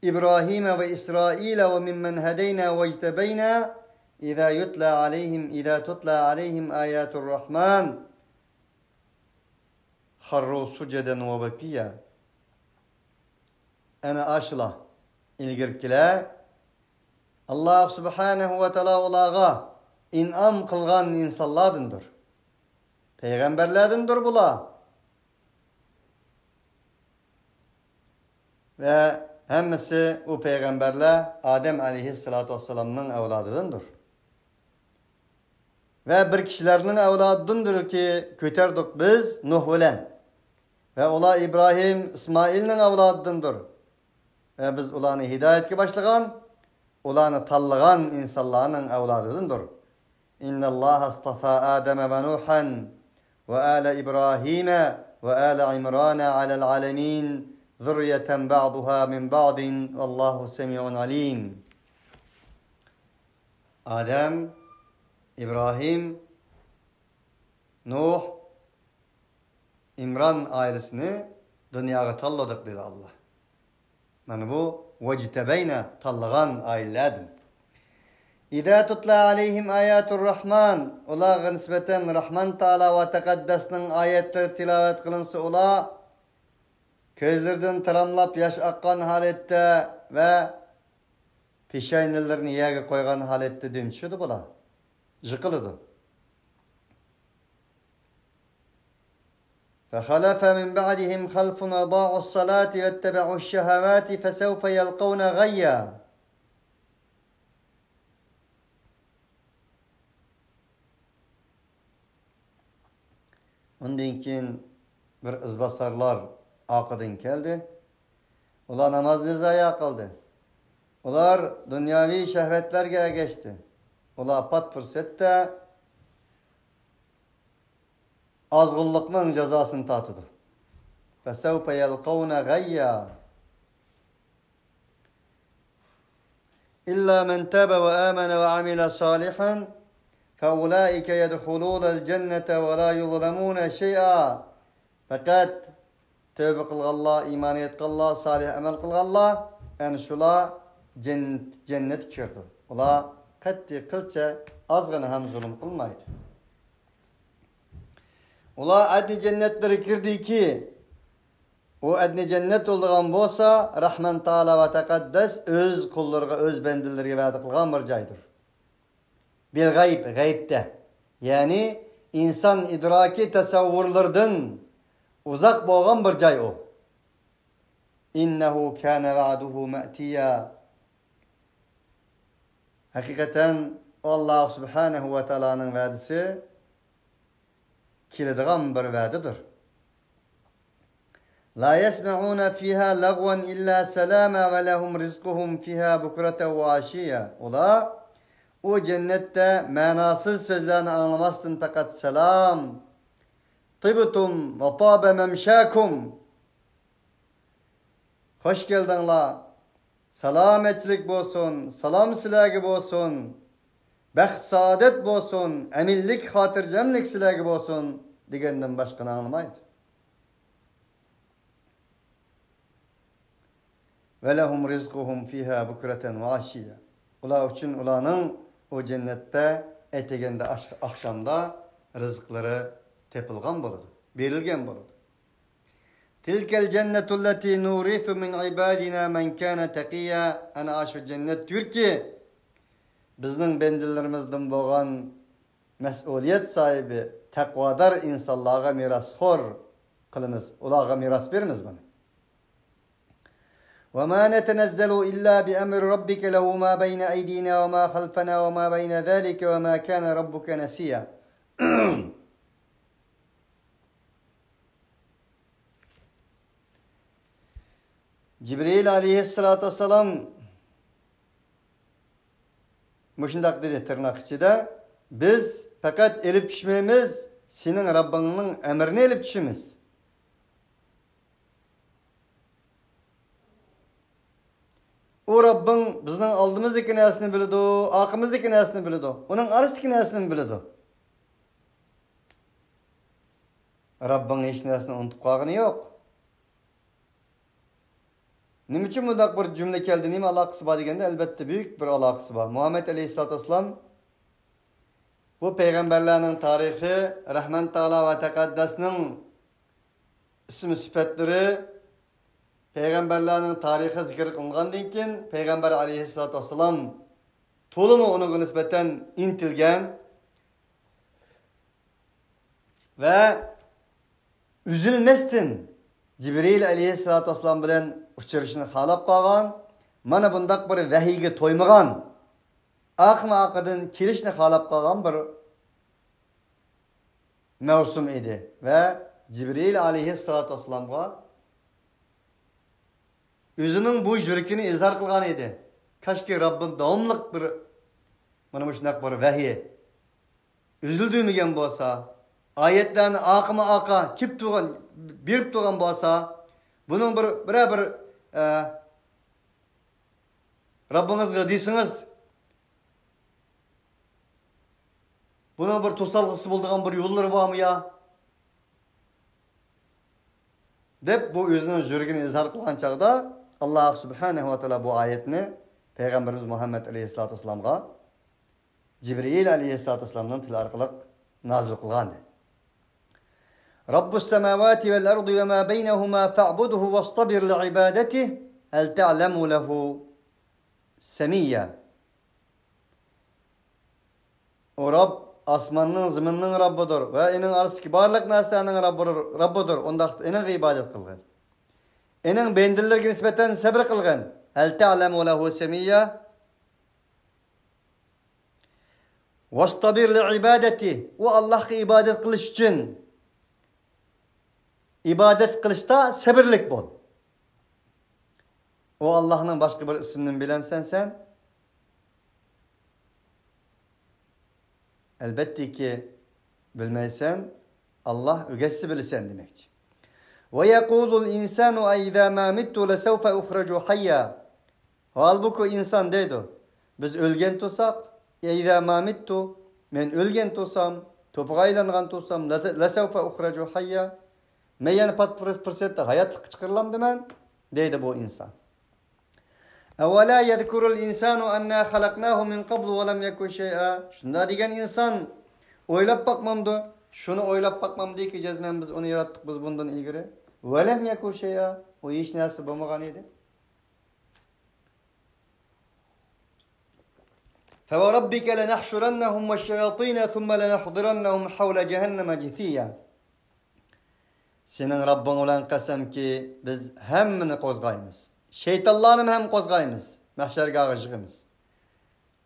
إبراهيم وإسرائيل وممن هدينا واجتبينا إذا يتلى عليهم، إذا تتلى عليهم آيات الرحمن خروا سجدا وبكيا. ئەنە ئاشۇلار، ئىلگىرىكىلەر، ئاللاھ سۇبھانەھۇ ۋە تائالا ئۇلارغا ئىنئام قىلغان ئىنسانلاردىندۇر. پەيغەمبەرلەردىندۇر بۇلار. ۋە ھەممىسى ئۇ پەيغەمبەرلەر ئادەم ئەلەيھىسسالاتۇ ۋەسسالامنىڭ ئەۋلادىدىندۇر. ۋە بىر كىشىلەرنىڭ ئەۋلادىدىندۇركى، كۆتەردۇق بىز نۇھ بىلەن. ۋە ئۇلار ئىبراھىم، ئىسمائىلنىڭ ئەۋلادىدىندۇر. ۋە بىز ئۇلارنى ھىدايەتكە باشلىغان، ئۇلارنى تاللىغان ئىنسانلارنىڭ ئەۋلادىدىندۇر. إن الله اصطفى آدم ونوحا وآل إبراهيم وآل عمران على العالمين ذرية بعضها من بعض والله سميع عليم. ئادەم، ئىبراھىم، نۇھ، ئىمران ئائىلىسىنى دۇنياغا تاللىدۇق، دېدى ئاللاھ. مانا بۇ ۋەجتەبەينا، تاللىغان ئائىلىلەردىن. إذا تتلى عليهم آيات الرحمن، ئۇلارغا نىسبەتەن راھمان تائالا ۋە تەقەددەسنىڭ ئايەتلىرى تىلاۋەت قىلىنسا، ئۇلار كۆزلىرىدىن تاراملاپ ياش ئاققان ھالەتتە ۋە پېشاينىلىرىنى يەرگە قويغان ھالەتتە دۈم چۈشىدۇ بۇلار. يىقىلىدۇ. فخلف من بعدهم خلف أضاعوا الصلاة واتبعوا الشهوات فسوف يلقون غيا. ئۇندىن كېيىن بىر ئىزباسارلار ئارقىدىن كەلدى. ئۇلار نامازنى زايا قىلدى. ئۇلار دۇنياۋى شەھۋەتلەرگە ئەگەشتى. ئۇلار پات پۇرسەتتە ئازغۇنلۇقنىڭ جازاسىنى تارتىدۇ. فسوف يلقون غيا. إلا من تاب وآمن وعمل صالحا فأولئك يدخلون الجنة ولا يظلمون شيئا. پەقەت تەۋبە قىلغانلار، ئىمان ئېيتقانلار، سالىھ ئەمەل قىلغانلار، ئەنە شۇلار جەن-، جەننەتكە كىرىدۇ. ئۇلار قەتئىي قىلچە ئازغىنە ھەم زۇلۇم قىلمايدۇ. ئۇلار ئەدنى جەننەتلىرىگە كىردىكى، ئۇ ئەدنى جەننەت بولىدىغان بولسا، رەھمان تائالا ۋە تەقەددەس ئۆز قۇللىرىغا، ئۆز بەندىلىرىگە ۋەدە قىلغان بىر جايدۇر. بىل غەيب، غەيبتە. يەنى ئىنسان ئىدراكى تەسەۋۋۇرلىرىدىن ئۇزاق بولغان بىر جاي ئۇ. ئىننەھۇ كانە ۋەئدۇھۇ مەئتىيا. ھەقىقەتەن ئاللا سۇبھانەھۇ ۋە تائالانىڭ ۋەدىسى كېلىدىغان بىر ۋەدىدۇر. لا يسمعون فيها لغوا إلا سلاما ولهم رزقهم فيها بكرة وعشيا. ئۇلار ئۇ جەننەتتە مەناسىز سۆزلەرنى ئاڭلىماستىن پەقەت سالام، طبتم وطاب ممشاكم، خوش كەلدىڭلار، سالامەتچىلىك بولسۇن، سالام سىلەرگە بولسۇن، بەخت سائادەت بولسۇن، ئەمىنلىك خاتىرجەملىك سىلەرگە بولسۇن دېگەندىن باشقىنى ئاڭلىمايدۇ. ولهم رزقهم فيها بكرة وعشيا. ئۇلار ئۈچۈن، ئۇلارنىڭ ئۇ جەننەتتە ئەتىگەندە ئاش-، ئاخشامدا رىزىقلىرى تېپىلغان بولىدۇ، بېرىلگەن بولىدۇ. تلك الجنة التي نورث من عبادنا من كان تقيا. ئەنە ئاشۇ جەننەتتۇركى، بىزنىڭ بەندىلىرىمىزدىن بولغان مەسئۇلىيەت ساھىبى، تەقۋادار ئىنسانلارغا مىراسخور قىلىمىز، ئۇلارغا مىراس بېرىمىز بۇنى. وما نتنزل إلا بأمر ربك له ما بين أيدينا وما خلفنا وما بين ذلك وما كان ربك نسيا. جىبرىئىل ئەلەيھىسسالاتۇ ۋەسسالام مۇشۇنداق دېدى، تىرناق ئىچىدە، بىز پەقەت ئېلىپ چۈشمەيمىز، سېنىڭ رەببىڭنىڭ ئەمرىنى ئېلىپ چۈشىمىز. ئۇ رەببىڭ بىزنىڭ ئالدىمىزدىكى نەرسىنى بىلىدۇ، ئارقىمىزدىكى نەرسىنى بىلىدۇ، ئۇنىڭ ئارىسىدىكى نەرسىنىمۇ بىلىدۇ. رەببىڭ ھېچ نەرسىنى ئۇنتۇپ قالغىنى يوق. نېمە ئۈچۈن بۇنداق بىر جۈملە كەلدى؟ نېمە ئالاقىسى بار دېگەندە، ئەلۋەتتە، بۈيۈك بىر ئالاقىسى بار. مۇھەممەد ئەلەيھىسسالاتۇ ۋەسسالام، بۇ پەيغەمبەرلەرنىڭ تارىخى، رەھمان تائالا ۋە تەقەددەسنىڭ ئىسمى سۈپەتلىرى، پەيغەمبەرلەرنىڭ تارىخى زىكىر قىلىنغاندىن كېيىن، پەيغەمبەر ئەلەيھىسسالاتۇ ۋەسسالام تولىمۇ ئۇنىڭغا نىسبەتەن ئىنتىلگەن ۋە ئۈزۈلمەستىن جىبرىئىل ئەلەيھىسسالاتۇ ۋەسسالام بىلەن ئۇچرىشىشنى خالاپ قالغان، مانا بۇنداق بىر ۋەھىيگە تويمىغان، ئارقىمۇ ئارقىدىن كېلىشنى خالاپ قالغان بىر مەۋسۇم ئىدى ۋە جىبرىئىل ئەلەيھىسسالاتۇ ۋەسسالامغا ئۆزىنىڭ بۇ يۈرىكىنى ئىزھار قىلغان ئىدى. كاشكى رەببىم داۋاملىق بىر، مانا مۇشۇنداق بىر ۋەھىي ئۈزۈلدۈرمىگەن بولسا، ئايەتلەرنى ئارقىمۇ ئارقا كېلىپ تۇرغان، بېرىپ تۇرغان بولسا، بۇنىڭ بىر، بىرەر بىر، ئە، رەببىڭىزگە دېسىڭىز، بۇنىڭ بىر توسالغۇسى بولىدىغان بىر يوللىرى بارمۇ يا؟ دەپ، بۇ ئۆزىنىڭ يۈرىكىنى ئىزھار قىلغان چاغدا، ئاللا سۇبھانەھۇ ۋە تائالا بۇ ئايەتنى پەيغەمبىرىمىز مۇھەممەد ئەلەيھىسسالاتۇ ۋەسسالامغا جىبرىئىل ئەلەيھىسسالاتۇ ۋەسسالامنىڭ تىلى ئارقىلىق نازىل قىلغانىدى. رب السماوات والأرض وما بينهما فاعبده واصطبر لعبادته هل تعلم له سميا. ئۇ رەب ئاسماننىڭ، زېمىننىڭ رەببىدۇر ۋە ئېنىڭ ئارىسىدىكى بارلىق نەرسىلەرنىڭ رەببىدۇر، رەببىدۇر. ئۇنداقتا ئېنىڭغا ئىبادەت قىلغىن. ئېنىڭ بەندىلىرىگە نىسبەتەن سەبر قىلغىن. هل تعلم له سميا. واصطبر لعبادته. ئۇ ئاللاھقا ئىبادەت قىلىش ئۈچۈن ئىبادەت قىلىشتا سەبرلىك بول. ئۇ ئاللاھنىڭ باشقا بىر ئىسمىنى بىلەمسەن سەن؟ ئەلبەتتىكى، بىلمەيسەن، ئاللاھ ئۆگەتسە بىلىسەن دېمەكچى. ويقول الإنسان أإذا ما مت لسوف أخرج حيا. ھالبۇكى ئىنسان دەيدۇ، بىز ئۆلگەن تۇرساق، إذا ما مت، مەن ئۆلگەن تۇرسام، توپىغا ئايلانغان تۇرسام، لسوف أخرج حيا، مەن يەنە پات پۇرسەتتە ھاياتلىققا چىقىرىلامدىمەن؟ دەيدۇ بۇ ئىنسان. أولا يذكر الإنسان أنا خلقناه من قبل ولم يك شيئا. شۇنداق دېگەن ئىنسان ئويلاپ باقمامدۇ؟ شۇنى ئويلاپ باقمامدۇكى، جەزمەن بىز ئۇنى ياراتتۇق، بىز بۇندىن ئىلگىرى. ولم يك شيئا. ئۇ ھېچ نەرسە بولمىغان ئىدى. فوربك لنحشرنهم والشياطين ثم لنحضرنهم حول جهنم جثيا. سېنىڭ رەببىڭ بىلەن قەسەمكى، بىز ھەممىنى قوزغايمىز. شەيتانلارنىمۇ ھەم قوزغايمىز. مەھشەرگاھقا يىغىمىز.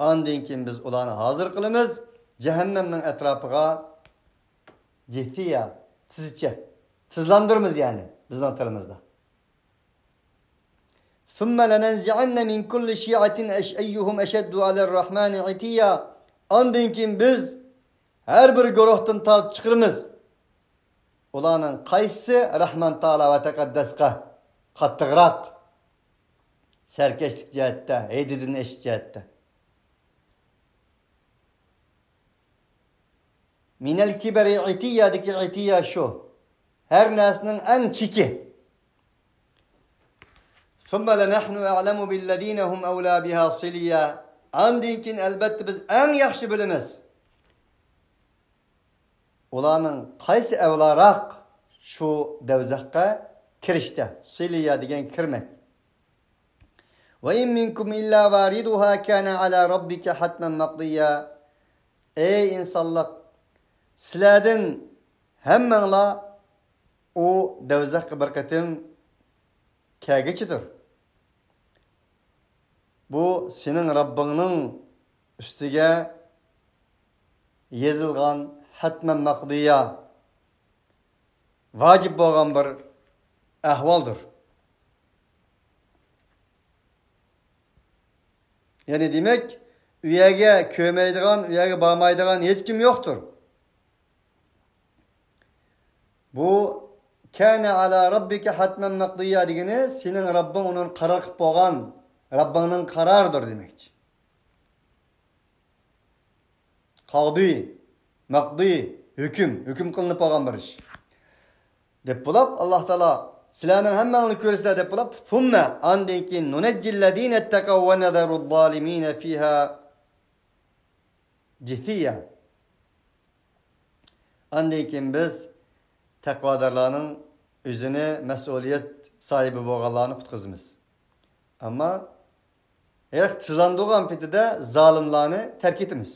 ئاندىن كېيىن بىز ئۇلارنى ھازىر قىلىمىز جەھەننەمنىڭ ئەتراپىغا. جىسىيا، تىزچە، تىزلاندۇرىمىز يەنى بىزنىڭ تىلىمىزدا. ثم لننزعن من كل شيعة أيهم أشد على الرحمن عتيا. ئاندىن كېيىن بىز ھەر بىر گۇرۇھتىن تارتىپ چىقىرىمىز. ئۇلارنىڭ قايسىسى رەھمان تائالا ۋە تەقەددەسقە قاتتىقراق، سەركەشلىك جەھەتتە، ھەددىدىن ئېشىش جەھەتتە؟ مىنەل كىبرى ئىتىيادىكى ئىتىيا شۇ. ھەر نەرسىنىڭ ئەڭ چېكى. ثم لنحن أعلم بالذين هم أولى بها صليا. ئاندىن كېيىن ئەلبەتتە بىز ئەڭ ياخشى بىلىمىز. ئۇلارنىڭ قايسى ئەۋلاراق شۇ دوزاخقا كىرىشتە، سىلىيا دېگەن كىرمەك. وإن منكم إلا واردها كان على ربك حتما مقضيا. ئەي ئىنسانلىق، سىلەردىن ھەممەڭلار ئۇ دوزاخقا بىر قېتىم كەلگۈچىدۇر. بۇ سېنىڭ رەببىڭنىڭ ئۈستىگە يېزىلغان، ھەتمەن مەقدىيا، ۋاجىپ بولغان بىر ئەھۋالدۇر. يەنى دېمەك، ئۇ يەرگە كۆرمەيدىغان، ئۇ يەرگە بارمايدىغان ھېچكىم يوقتۇر. بۇ كان على ربك حتما مقضيا دېگىنى سېنىڭ رەببىڭ ئۇنى قارار قىلىپ بولغان، رەببىڭنىڭ قارارىدۇر دېمەكچى. قاضى، مەقدى، ھۆكۈم، ھۆكۈم قىلىنىپ بولغان بىر ئىش. دەپ بولاپ، ئاللا تائالا سىلەرنىڭ ھەممەڭلارنى كۆرىسىلەر دەپ بولاپ، ثم، ئاندىن كېيىن ننجي الذين اتقوا ونذر الظالمين فيها جثيا. ئاندىن كېيىن بىز تەقۋادارلارنىڭ ئۆزىنى مەسئۇلىيەت ساھىبى بولغانلارنى قۇتقۇزىمىز. ئەمما ھېلىقى تىزلاندۇرغان پېتىدە زالىملارنى تەرك ئېتىمىز.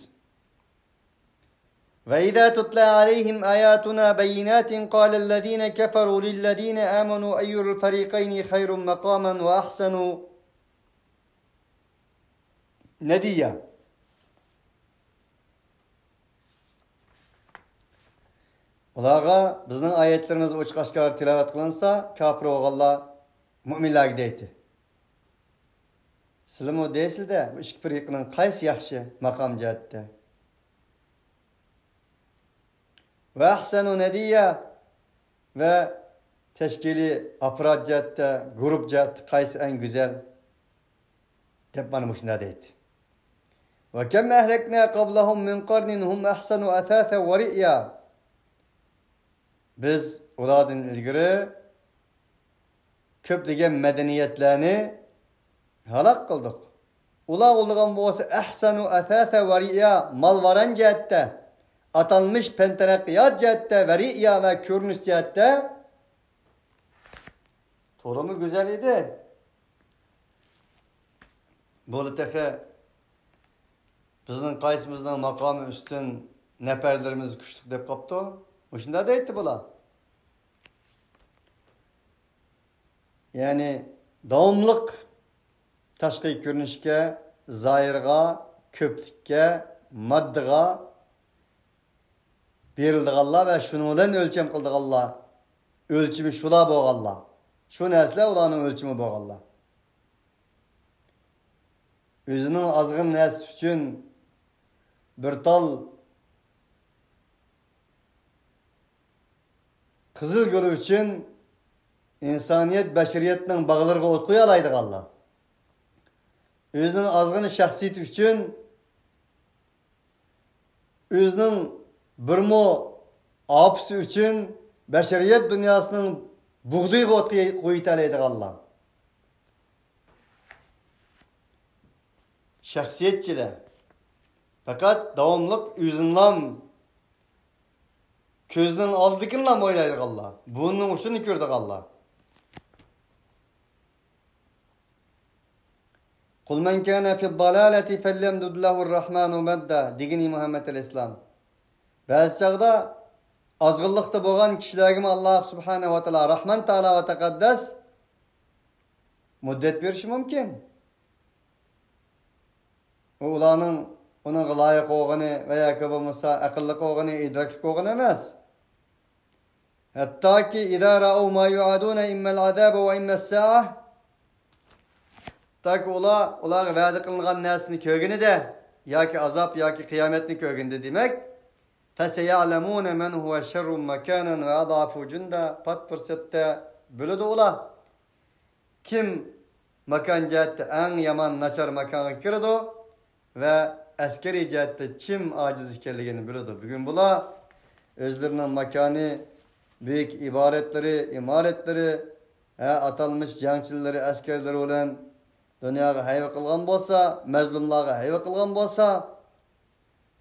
وإذا تتلى عليهم آياتنا بينات قال الذين كفروا للذين آمنوا أي الفريقين خير مقاما وأحسن نديا. ئۇلارغا بىزنىڭ ئايەتلىرىمىز ئوچۇق ئاشكارا تىلاۋەت قىلىنسا، كاپىر بولغانلار مۇئمىنلارغا دەيتتى. سىلىمۇ دەيسىلدە، بۇ ئىككى پىرقىنىڭ قايسى ياخشى ماقام جەھەتتە؟ ۋە ئەھسەنۇ نەدىيا، ۋە تەشكىلىي ئاپپارات جەھەتتە، گۇرۇپ جەھەتتە قايسى ئەڭ گۈزەل؟ دەپ مانا مۇشۇنداق دەيدۇ. وكم أهلكنا قبلهم من قرن هم أحسن أثاثا ورئيا. بىز ئۇلاردىن ئىلگىرى كۆپلىگەن مەدەنىيەتلەرنى ھالاك قىلدۇق. ئۇلار بولىدىغان بولسا، ئەھسەنۇ ئەساسا ۋە رىئيا، مال-ۋاران جەھەتتە، ئاتالمىش پەن-تەرەققىيات جەھەتتە ۋە رىئيا ۋە كۆرۈنۈش جەھەتتە تولىمۇ گۈزەل ئىدى. بولدى تېخى، بىزنىڭ قايسىمىزنىڭ ماقامى ئۈستۈن، نەپەرلىرىمىز كۈچلۈك دەپ قاپتۇ. مۇشۇنداق دەيتتى بۇلار. يەنى داۋاملىق تاشقى كۆرۈنۈشكە، زاھىرغا، كۆپلۈككە، ماددىغا بېرىلىدىغانلار ۋە شۇنىڭ بىلەن ئۆلچەم قىلىدىغانلار، ئۆلچىمى شۇلار بولغانلار، شۇ نەرسىلەر ئۇلارنىڭ ئۆلچىمى بولغانلار. ئۆزىنىڭ ئازغىنە نەرسىسى ئۈچۈن بىر تال قىزىل گۈلى ئۈچۈن ئىنسانىيەت، بەشەرىيەتنىڭ باغلىرىغا ئوت قويالايدىغانلار، ئۆزىنىڭ ئازغىنە شەخسىيىتى ئۈچۈن، ئۆزىنىڭ بىرمۇ ئاپىسى ئۈچۈن بەشەرىيەت دۇنياسىنىڭ بۇغدىيىغا ئوت قويۇۋېتەلەيدىغانلار. شەخسىيەتچىلەر. پەقەت داۋاملىق ئۆزىنىلا، كۆزىنىڭ ئالدىدىكىنىلا ئويلايدىغانلار، بۇرنىنىڭ ئۇچىنى كۆرىدىغانلار. قل من كان في الضلالة فليمدد له الرحمن مدا، دېگىنى مۇھەممەد ئەلەيھىسسالام. بەزى چاغدا ئازغىنلىقتا بولغان كىشىلەرگىمۇ ئاللاھ سۇبھانەھۇ ۋە تائالا، راھمان تائالا ۋە تەقەددەس مۇددەت بېرىشى مۇمكىن. ئۇ ئۇلارنىڭ ئۇنىڭغا لايىق بولغىنى ۋە ياكى بولمىسا ئەقىللىق بولغىنى، ئىدراكلىق بولغىنى ئەمەس. ھەتتاكى إذا رأوا ما يوعدون إما العذاب وإما الساعة، تاكى ئۇلار، ئۇلارغا ۋەدە قىلىنغان نەرسىنى كۆرگىنىدە، ياكى ئازاب، ياكى قىيامەتنى كۆرگىنىدە، دېمەك، فسيعلمون من هو شر مكانا وأضعف جندا، پات پۇرسەتتە بىلىدۇ ئۇلار، كىم ماكان جەھەتتە ئەڭ يامان، ناچار ماكانغا كىرىدۇ ۋە ئەسكىرىي جەھەتتە چىم ئاجىز ئىكەنلىكىنى بىلىدۇ. بۈگۈن بۇلار ئۆزلىرىنىڭ ماكانى، بۈيۈك ئىبارەتلىرى، ئىمارەتلىرى، ھە، ئاتالمىش جەڭچىلىرى، ئەسكەرلىرى بىلەن دۇنياغا ھەيۋە قىلغان بولسا، مەزلۇملارغا ھەيۋە قىلغان بولسا،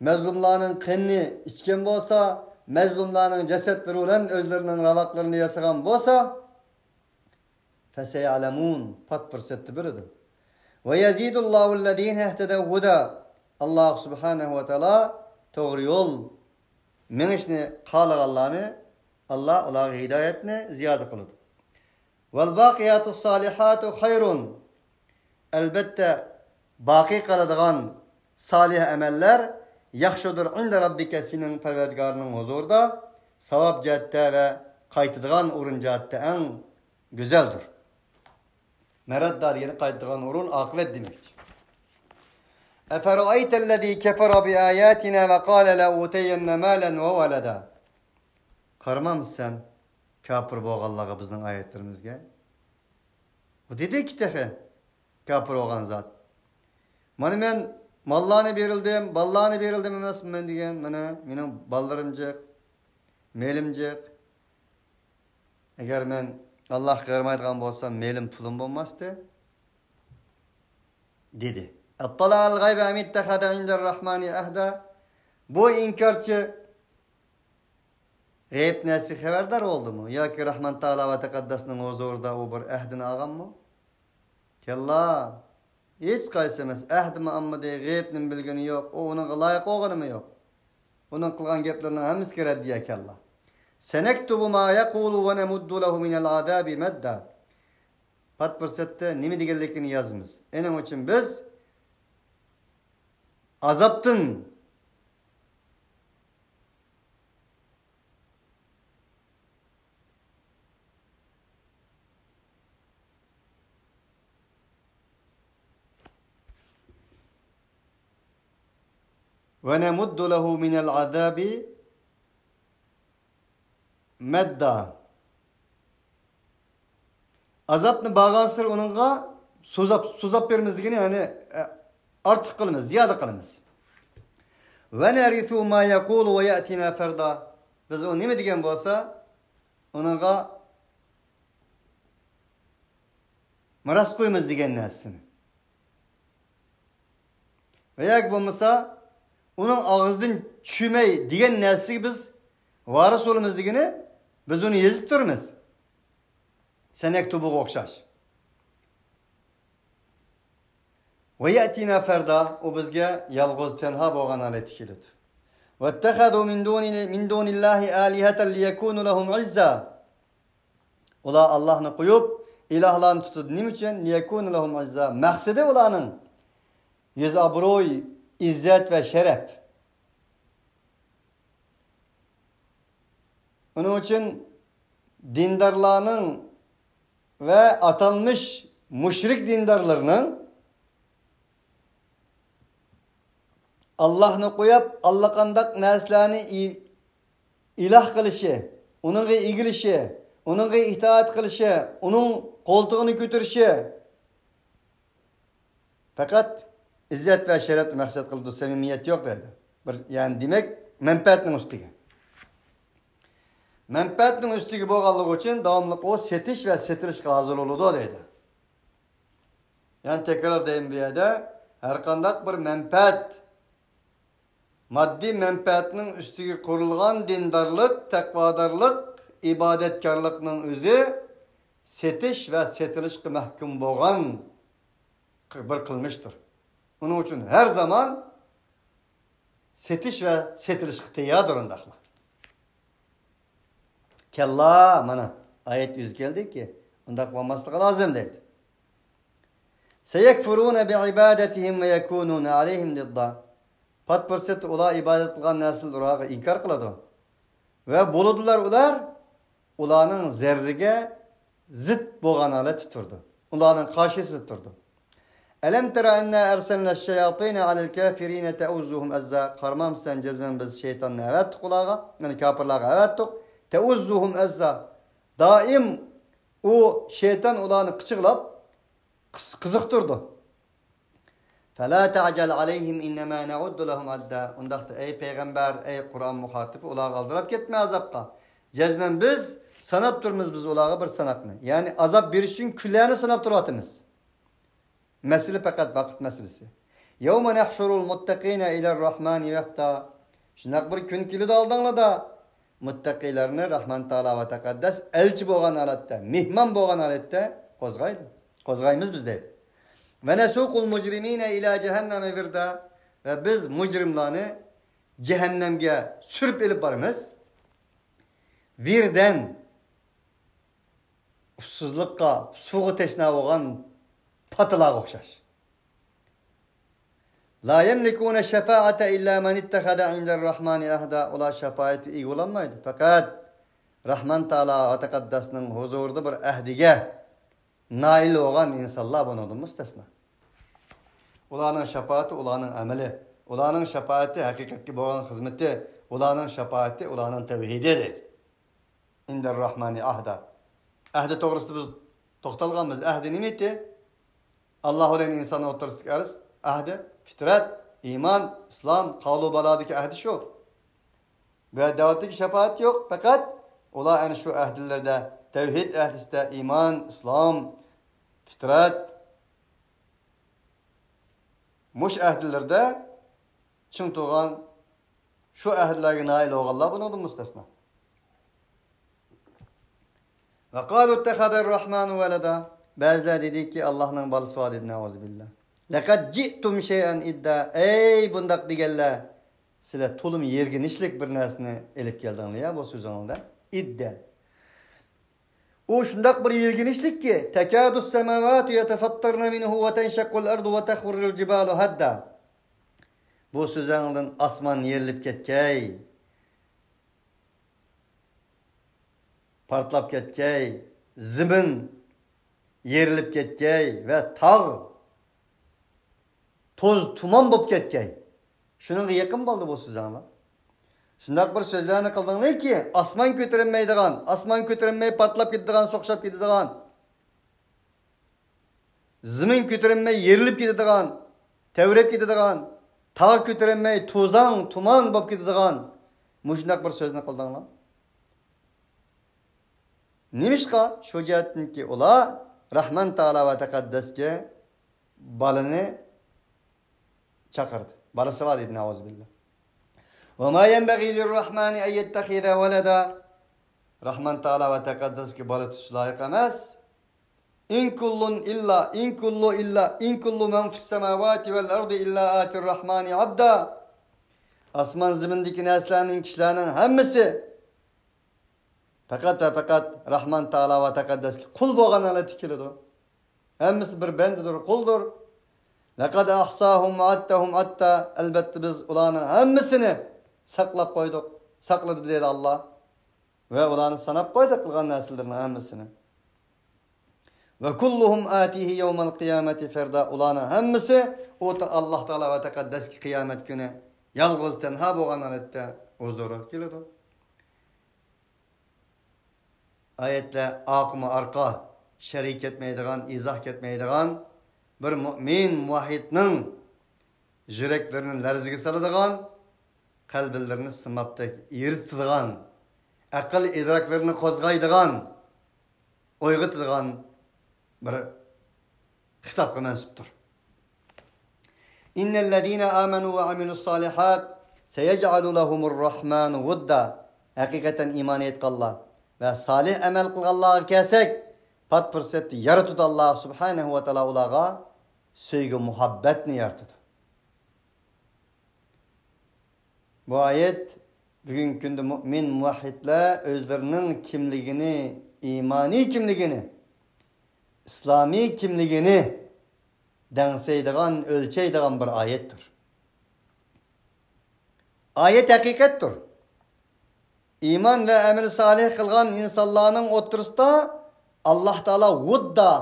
مەزلۇملارنىڭ قېنىنى ئىچكەن بولسا، مەزلۇملارنىڭ جەسەتلىرى بىلەن ئۆزلىرىنىڭ راۋاقلىرىنى ياسىغان بولسا، فسيعلمون، پات پۇرسەتتە بىلىدۇ. ويزيد الله الذين اهتدوا هدى، ئاللاھ سۇبھانەھۇ ۋە تائالا توغرا يول مېڭىشنى خالىغانلارنى، ئاللاھ ئۇلارغا ھىدايەتنى زىيادە قىلىدۇ. والباقيات الصالحات خير، ئەلبەتتە، باقىي قالىدىغان سالىھ ئەمەللەر ياخشىدۇر، عند ربك، سېنىڭ پەرۋەردىگارىنىڭ ھۇزۇرىدا ساۋاب جەھەتتە ۋە قايتىدىغان ئورۇن جەھەتتە ئەڭ گۈزەلدۇر. مەرەددا دېگەن قايتىدىغان ئورۇن، ئاقىۋەت دېمەكچى. أفرأيت الذي كفر بآياتنا وقال لأوتين مالا وولدا. قارىمامسەن كاپىر بولغانلارغا بىزنىڭ ئايەتلىرىمىزگە؟ ئۇ دېدىكى تېخى، كاپىر بولغان زات، مانا مەن ماللارنى بېرىلدىم، بالىلارنى بېرىلدىم ئەمەسمۇ مەن دېگەن، مانا مېنىڭ بالىلىرىم جىق، مېلىم جىق. ئەگەر مەن ئاللاھقا قارىمايدىغان بولسام، مېلىم، پۇلۇم بولماستى، دېدى. أطلع الغيب أم اتخذ عند الرحمن عهدا. بۇ ئىنكارچى غەيىب نەرسىگە خەۋەردار بولدىمۇ ياكى راھمان تائالا ۋە تەقەددەسنىڭ ھۇزۇرىدا ئۇ بىر ئەھدىنى ئالغانمۇ؟ كاللا، ھېچقايسى ئەمەس. ئەھدىمۇ ئالمىدى، غەيىبنىمۇ بىلگىنى يوق، ئۇ ئۇنىڭغا لايىق بولغىنىمۇ يوق. ئۇنىڭ قىلغان گەپلىرىنىڭ ھەممىسىگە رەددىيە، كاللا. سنكتب ما يقول ونمد له من العذاب مدا. پات پۇرسەتتە نېمە دېگەنلىكىنى يازىمىز. ئېنىڭ ئۈچۈن بىز ئازابتىن ونمد له من العذاب مدا. ئازابنى بارغانسېرى ئۇنىڭغا سوزاپ، سوزاپ بېرىمىز دېگىنى، يەنى، ئە، ئارتۇق قىلىمىز، زىيادە قىلىمىز. ونرثه ما يقول ويأتينا فردا. بىز ئۇ نېمە دېگەن بولسا، ئۇنىڭغا مىراس قويىمىز دېگەن نەرسىنى. ۋە ياكى بولمىسا، ئۇنىڭ ئاغزىدىن چۈشمەي دېگەن نەرسىگە بىز ۋارىس بولىمىز دېگىنى، بىز ئۇنى يېزىپ تۇرىمىز. سنكتبغا ئوخشاش. ويأتينا فردا، ئۇ بىزگە يالغۇز، تەنھا بولغان ھالەتتە كېلىدۇ. واتخذوا من دون، من دون الله آلهة ليكونوا لهم عزا. ئۇلار ئاللاھنى قويۇپ، ئىلاھلارنى تۇتىدۇ. نېمە ئۈچۈن؟ ليكونوا لهم عزا. مەقسىتى ئۇلارنىڭ يۈز ئابروي، ئىززەت ۋە شەرەپ. ئۇنىڭ ئۈچۈن دىندارلارنىڭ ۋە ئاتالمىش مۇشرىك دىندارلىرىنىڭ ئاللاھنى قويۇپ، ئاللىقانداق نەرسىلەرنى ئى-، ئىلاھ قىلىشى، ئۇنىڭغا ئېگىلىشى، ئۇنىڭغا ئىتائەت قىلىشى، ئۇنىڭ قولتۇقىنى كۆتۈرۈشى، پەقەت ئىززەت ۋە شەرەپنى مەقسەت قىلىدۇ، سەمىمىيەت يوق دەيدۇ. بىر، يەنى دېمەك، مەنپەئەتنىڭ ئۈستىگە. مەنپەئەتنىڭ ئۈستىگە بولغانلىقى ئۈچۈن داۋاملىق ئۇ سېتىش ۋە سېتىلىشقا ھازىر بولىدۇ دەيدۇ. يەنى تەكرار دەيمەن بۇ يەردە، ھەرقانداق بىر مەنپەئەت، ماددىي مەنپەئەتنىڭ ئۈستىگە قۇرۇلغان دىندارلىق، تەقۋادارلىق، ئىبادەتكارلىقنىڭ ئۆزى سېتىش ۋە سېتىلىشقا مەھكۇم بولغان بىر قىلمىشتۇر. ئۇنىڭ ئۈچۈن ھەر زامان سېتىش ۋە سېتىلىشقا تەيياردۇر ئۇنداقلار. كاللا، مانا، ئايەت يۈز كەلدىكى، ئۇنداق بولماسلىقى لازىم دەيدۇ. سيكفرون بعبادتهم ويكونون عليهم ضدا. پات پۇرسەتتە ئۇلار ئىبادەت قىلغان نەرسىلەرنى ئۇلارغا ئىنكار قىلىدۇ. ۋە بولىدۇلار ئۇلار، ئۇلارنىڭ زەررىگە زىت بولغان ھالەتتە تۇرىدۇ. ئۇلارنىڭ قارشىسىدا تۇرىدۇ. ألم تر أنا أرسلنا الشياطين على الكافرين تؤزهم أزا. قارىمامسەن، جەزمەن بىز شەيتاننى ئەۋەتتۇق ئۇلارغا، يەنى كاپىرلارغا ئەۋەتتۇق. تؤزهم أزا. دائىم ئۇ شەيتان ئۇلارنى قىچىقلاپ، قىز-، قىزىقتۇرىدۇ. فلا تعجل عليهم إنما نعد لهم عدا. ئۇنداقتا، ئەي پەيغەمبەر، ئەي قۇرئان مۇخاتىپى، ئۇلارغا ئالدىراپ كەتمە ئازابقا. جەزمەن بىز ساناپ تۇرىمىز بىز ئۇلارغا بىر ساناقنى. يەنى ئازاب بېرىش ئۈچۈن كۈنلەرنى ساناپ تۇرۇۋاتىمىز. مەسىلە پەقەت ۋاقىت مەسىلىسى. يوم نحشر المتقين إلى الرحمن وفدا. شۇنداق بىر كۈن كېلىدۇ ئالدىڭلاردا. مۇتتەقىلەرنى رەھمان تائالا ۋە تەقەددەس ئەلچى بولغان ھالەتتە، مېھمان بولغان ھالەتتە قوزغايدۇ. قوزغايمىز بىز دەيدۇ. ۋە نەسۇقۇل مۇجرىمىنە ئىلە جەھەننەمە ۋىردا. ۋە بىز مۇجرىملارنى جەھەننەمگە سۈرۈپ ئېلىپ بارىمىز. ۋىردەن. ئۇسسۇزلۇققا، سۇغا تەشنا بولغان پاتىلارغا ئوخشاش. لا يملكون الشفاعة إلا من اتخذ عند الرحمن عهدا. ئۇلار شاپائەتكە ئىگە بولالمايدۇ. پەقەت رەھمان تائالا ۋە تەقەددەسنىڭ ھۇزۇرىدا بىر ئەھدىگە نائىل بولغان ئىنسانلار بۇنىڭدىن مۇستەسنا. ئۇلارنىڭ شاپائىتى ئۇلارنىڭ ئەمىلى، ئۇلارنىڭ شاپائىتى ھەقىقەتكە بولغان خىزمىتى، ئۇلارنىڭ شاپائىتى ئۇلارنىڭ تەۋھىدى دەيدۇ. ئىندەر راھمانى ئەھدا. ئەھدى توغرىسىدا بىز توختالغانمىز. ئەھدى نېمە ئىدى؟ ئاللا بىلەن ئىنسان ئوتتۇرىسىدىكى ئەرز، ئەھدى، پىترەت، ئىمان، ئىسلام، قالۇ بالاغىدىكى ئەھدى شۇ. بۇ يەردە دەۋەتتىكى شاپائەت يوق، پەقەت ئۇلار ئەنە شۇ ئەھدىلەردە، تەۋھىد ئەھدىسىدە ئىمان، ئىسلام، پىترەت، مۇشۇ ئەھدىلەردە چىڭ تۇرغان، شۇ ئەھدىلەرگە نائىل بولغانلار بۇنىڭدىن مۇستەسنا. وقالوا اتخذ الرحمن ولدا. بەزىلەر دېدىكى، ئاللاھنىڭ بالىسى بار دېدى، نەئۇزۇبىللا. لقد جئتم شيئا إدا. ئەي بۇنداق دېگەنلەر، سىلەر تولىمۇ يىرگىنچلىك بىر نەرسىنى ئېلىپ كەلدىڭلار يا بۇ سۆزۈڭلاردا. ئىدا. ئۇ شۇنداق بىر يىرگىنچلىككى، تكاد السماوات يتفطرن منه وتنشق الأرض وتخر الجبال هدا. بۇ سۆزۈڭدىن ئاسمان يېرىلىپ كەتكەي، پارتلاپ كەتكەي، زېمىن يېرىلىپ كەتكەي ۋە تاغ توز تۇمان بولۇپ كەتكەي. شۇنىڭغا يېقىن بولدى بۇ سۆزۈڭلار. شۇنداق بىر سۆزلەرنى قىلدىڭلاركى، ئاسمان كۆتۈرۈلمەيدىغان، ئاسمان كۆتۈرۈلمەي پارتلاپ كېتىدىغان، سوقۇشاپ كېتىدىغان، زېمىن كۆتۈرۈلمەي يېرىلىپ كېتىدىغان، تەۋرەپ كېتىدىغان، تاغ كۆتۈرۈلمەي توزاڭ، تۇمان بولۇپ كېتىدىغان مۇشۇنداق بىر سۆزنى قىلدىڭلار. نېمىشقا؟ شۇ جەھەتتىنكى، ئۇلار رەھمان تائالا ۋە تەقەددەسكە بالىنى چاقىردى. بالىسى بار دېدى، نەئۇزۇبىللا. وما ينبغي للرحمن أن يتخذ ولدا. رەھمان تائالا ۋە تەقەددەسكە بالا تۇتۇش لايىق ئەمەس. إن كل إلا، إن كل إلا، إن كل من في السماوات والأرض إلا آتي الرحمن عبدا. ئاسمان زېمىندىكى نەرسىلەرنىڭ، كىشىلەرنىڭ ھەممىسى پەقەت ۋە پەقەت رەھمان تائالا ۋە تەقەددەسكە قۇل بولغان ھالەتتە كېلىدۇ. ھەممىسى بىر بەندىدۇر، قۇلدۇر. لقد أحصاهم وعدهم عدا. ئەلبەتتە بىز ئۇلارنىڭ ھەممىسىنى ساقلاپ قويدۇق، ساقلىدى دەيدۇ ئاللا. ۋە ئۇلارنى ساناپ قويدى قىلغان نەرسىلىرىنىڭ ھەممىسىنى. وكلهم آتيه يوم القيامة فردا. ئۇلارنىڭ ھەممىسى ئۇ تا-، ئاللا تائالا ۋە تەقەددەسكە قىيامەت كۈنى يالغۇز تەنھا بولغان ھالەتتە ھۇزۇرىغا كېلىدۇ. ئايەتلەر ئارقىمۇ ئارقا، شەرھ كەتمەيدىغان، ئىزاھ كەتمەيدىغان، بىر مۇئمىن مۇۋەھھىدنىڭ يۈرەكلىرىنى لەرزىگە سالىدىغان، قەلبلىرىنى سىمابتەك ئېرىتىدىغان، ئەقىل ئىدراكلىرىنى قوزغايدىغان، ئويغىتىدىغان بىر خىتابقا مەنسۇپتۇر. إن الذين آمنوا وعملوا الصالحات سيجعل لهم الرحمن ودا. ھەقىقەتەن ئىمان ئېيتقانلار ۋە سالىھ ئەمەل قىلغانلارغا كەلسەك، پات پۇرسەتتە يارىتىدۇ، ئاللا سۇبھانەھۇ ۋە تائالا ئۇلارغا سۆيگۈ مۇھەببەتنى يارىتىدۇ. بۇ ئايەت بۈگۈنكى كۈندە مۇئمىن مۇۋەھھىدلەر ئۆزلىرىنىڭ كىملىكىنى، ئىمانىي كىملىكىنى، ئىسلامىي كىملىكىنى دەڭسەيدىغان، ئۆلچەيدىغان بىر ئايەتتۇر. ئايەت ھەقىقەتتۇر. ئىمان ۋە ئەمەل سالىھ قىلغان ئىنسانلارنىڭ ئوتتۇرىسىدا ئاللا تائالا ۋۇددا،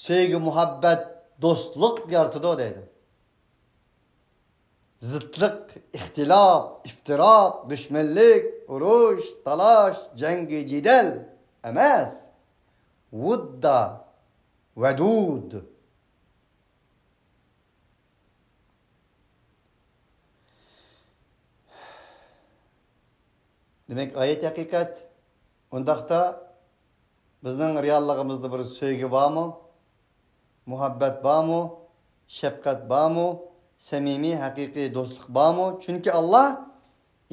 سۆيگۈ، مۇھەببەت، دوستلۇق يارىتىدۇ دەيدۇ. زىتلىق، ئىختىلاپ، ئىفتىراق، دۈشمەنلىك، ئۇرۇش، تالاش، جەڭگى جېدەل ئەمەس. ۋۇددا، ۋەدۇد. دېمەك، ئايەت ھەقىقەت. ئۇنداقتا بىزنىڭ رېئاللىقىمىزدا بىر سۆيگۈ بارمۇ؟ مۇھەببەت بارمۇ؟ شەپقەت بارمۇ؟ سەمىمىي، ھەقىقىي دوستلۇق بارمۇ؟ چۈنكى ئاللا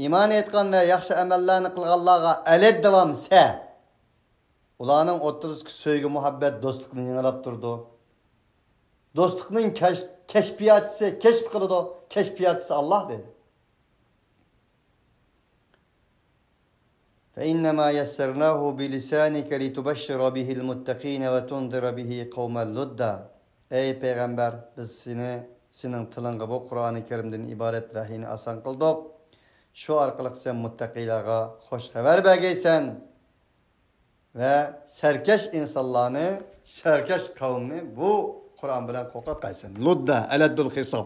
ئىمان ئېيتقان ۋە ياخشى ئەمەللەرنى قىلغانلارغا ئەلەت داۋام سە. ئۇلارنىڭ ئوتتۇرىسىدىكى سۆيگۈ، مۇھەببەت دوستلۇقنى يېڭىلاپ تۇرىدۇ. دوستلۇقنىڭ كەش-، كەشپىياتچىسى، كەشپ قىلىدۇ، كەشپىياتچىسى ئاللا دەيدۇ. فإنما يسرناه بلسانك لتبشر به المتقين وتنذر به قوما لدا. ئەي پەيغەمبەر، بىز سېنى، سېنىڭ تىلىڭغا بۇ قۇرئانى كەرىمدىن ئىبارەت ۋەھىينى ئاسان قىلدۇق. شۇ ئارقىلىق سەن مۇتتەقىيلارغا خوش خەۋەر بەرگەيسەن ۋە سەركەش ئىنسانلارنى، سەركەش قەۋمنى بۇ قۇرئان بىلەن قورقۇتقايسەن. لۇددا، ئەلەددۇل خىساب.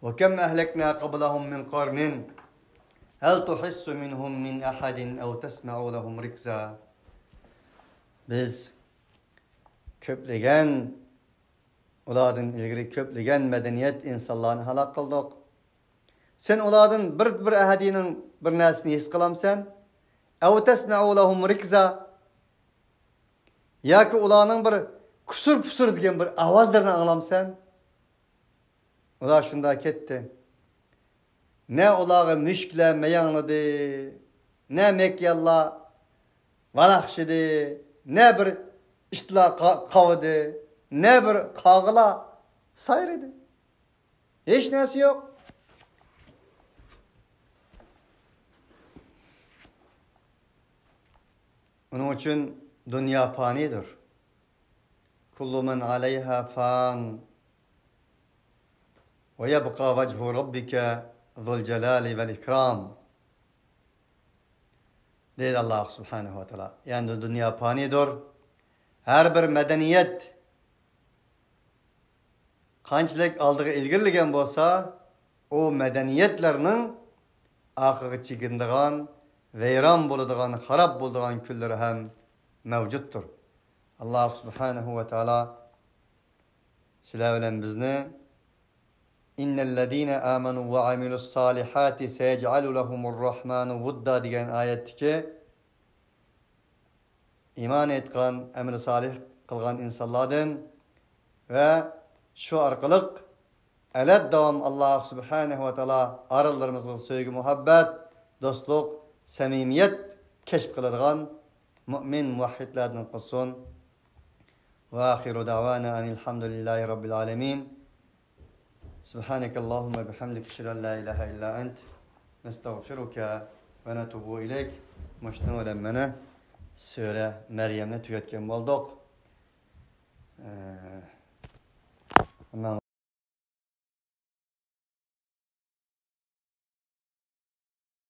وكم أهلكنا قبلهم من قرن هل تحس منهم من أحد أو تسمع لهم ركزا. بىز كۆپلىگەن، ئۇلاردىن ئىلگىرى كۆپلىگەن مەدەنىيەت ئىنسانلارنى ھالاك قىلدۇق. سەن ئۇلاردىن بىر، بىر ئەھەدىنىڭ بىر نەرسىنى ھېس قىلامسەن؟ أو تسمع لهم ركزا. ياكى ئۇلارنىڭ بىر كۇسۇر-پۇسۇر دېگەن بىر ئاۋازلىرىنى ئاڭلامسەن؟ ئۇلار شۇنداق كەتتى. نە ئۇلارغا مۈشۈكلەر مەيەڭلىدى، نە مەكيانلار ۋالاقشىدى، نە بىر ئىتلار قا-، قاۋىدى، نە بىر قاغىلار سايرىدى. ھېچ نەرسە يوق. ئۇنىڭ ئۈچۈن دۇنيا پانىيدۇر. كل من عليها فان ويبقى وجه ربك ذو الجلال والإكرام. دەيدۇ ئاللا سۇبھانەھۇ ۋە تائالا. يەنى دۇنيا پانىيدۇر. ھەر بىر مەدەنىيەت قانچىلىك ئالدىغا ئىلگىرىلىگەن بولسا، ئۇ مەدەنىيەتلەرنىڭ ئارقىغا چېكىنىدىغان، ۋەيران بولىدىغان، خاراب بولىدىغان كۈنلىرى ھەم مەۋجۇتتۇر. ئاللا سۇبھانەھۇ ۋە تائالا سىلەر بىلەن بىزنى إن الذين آمنوا وعملوا الصالحات سيجعل لهم الرحمن ودا دېگەن ئايەتتىكى ئىمان ئېيتقان، ئەمەل سالىھ قىلغان ئىنسانلاردىن ۋە شۇ ئارقىلىق ئەلەت داۋام ئاللا سۇبھانەھۇ ۋە تائالا ئارىلىرىمىزغا سۆيگۈ، مۇھەببەت، دوستلۇق، سەمىمىيەت كەشپ قىلىدىغان مۇئمىن، مۇۋەھھىدلەردىن قىلسۇن. وآخر دعوانا أن الحمد لله رب العالمين. سبحانك اللهم وبحمدك، أشهد أن لا إله إلا أنت، نستغفرك ونتوب إليك. مۇشۇنىڭ بىلەن مانا سۈرە مەريەمنى تۈگەتكەن بولدۇق. ئە،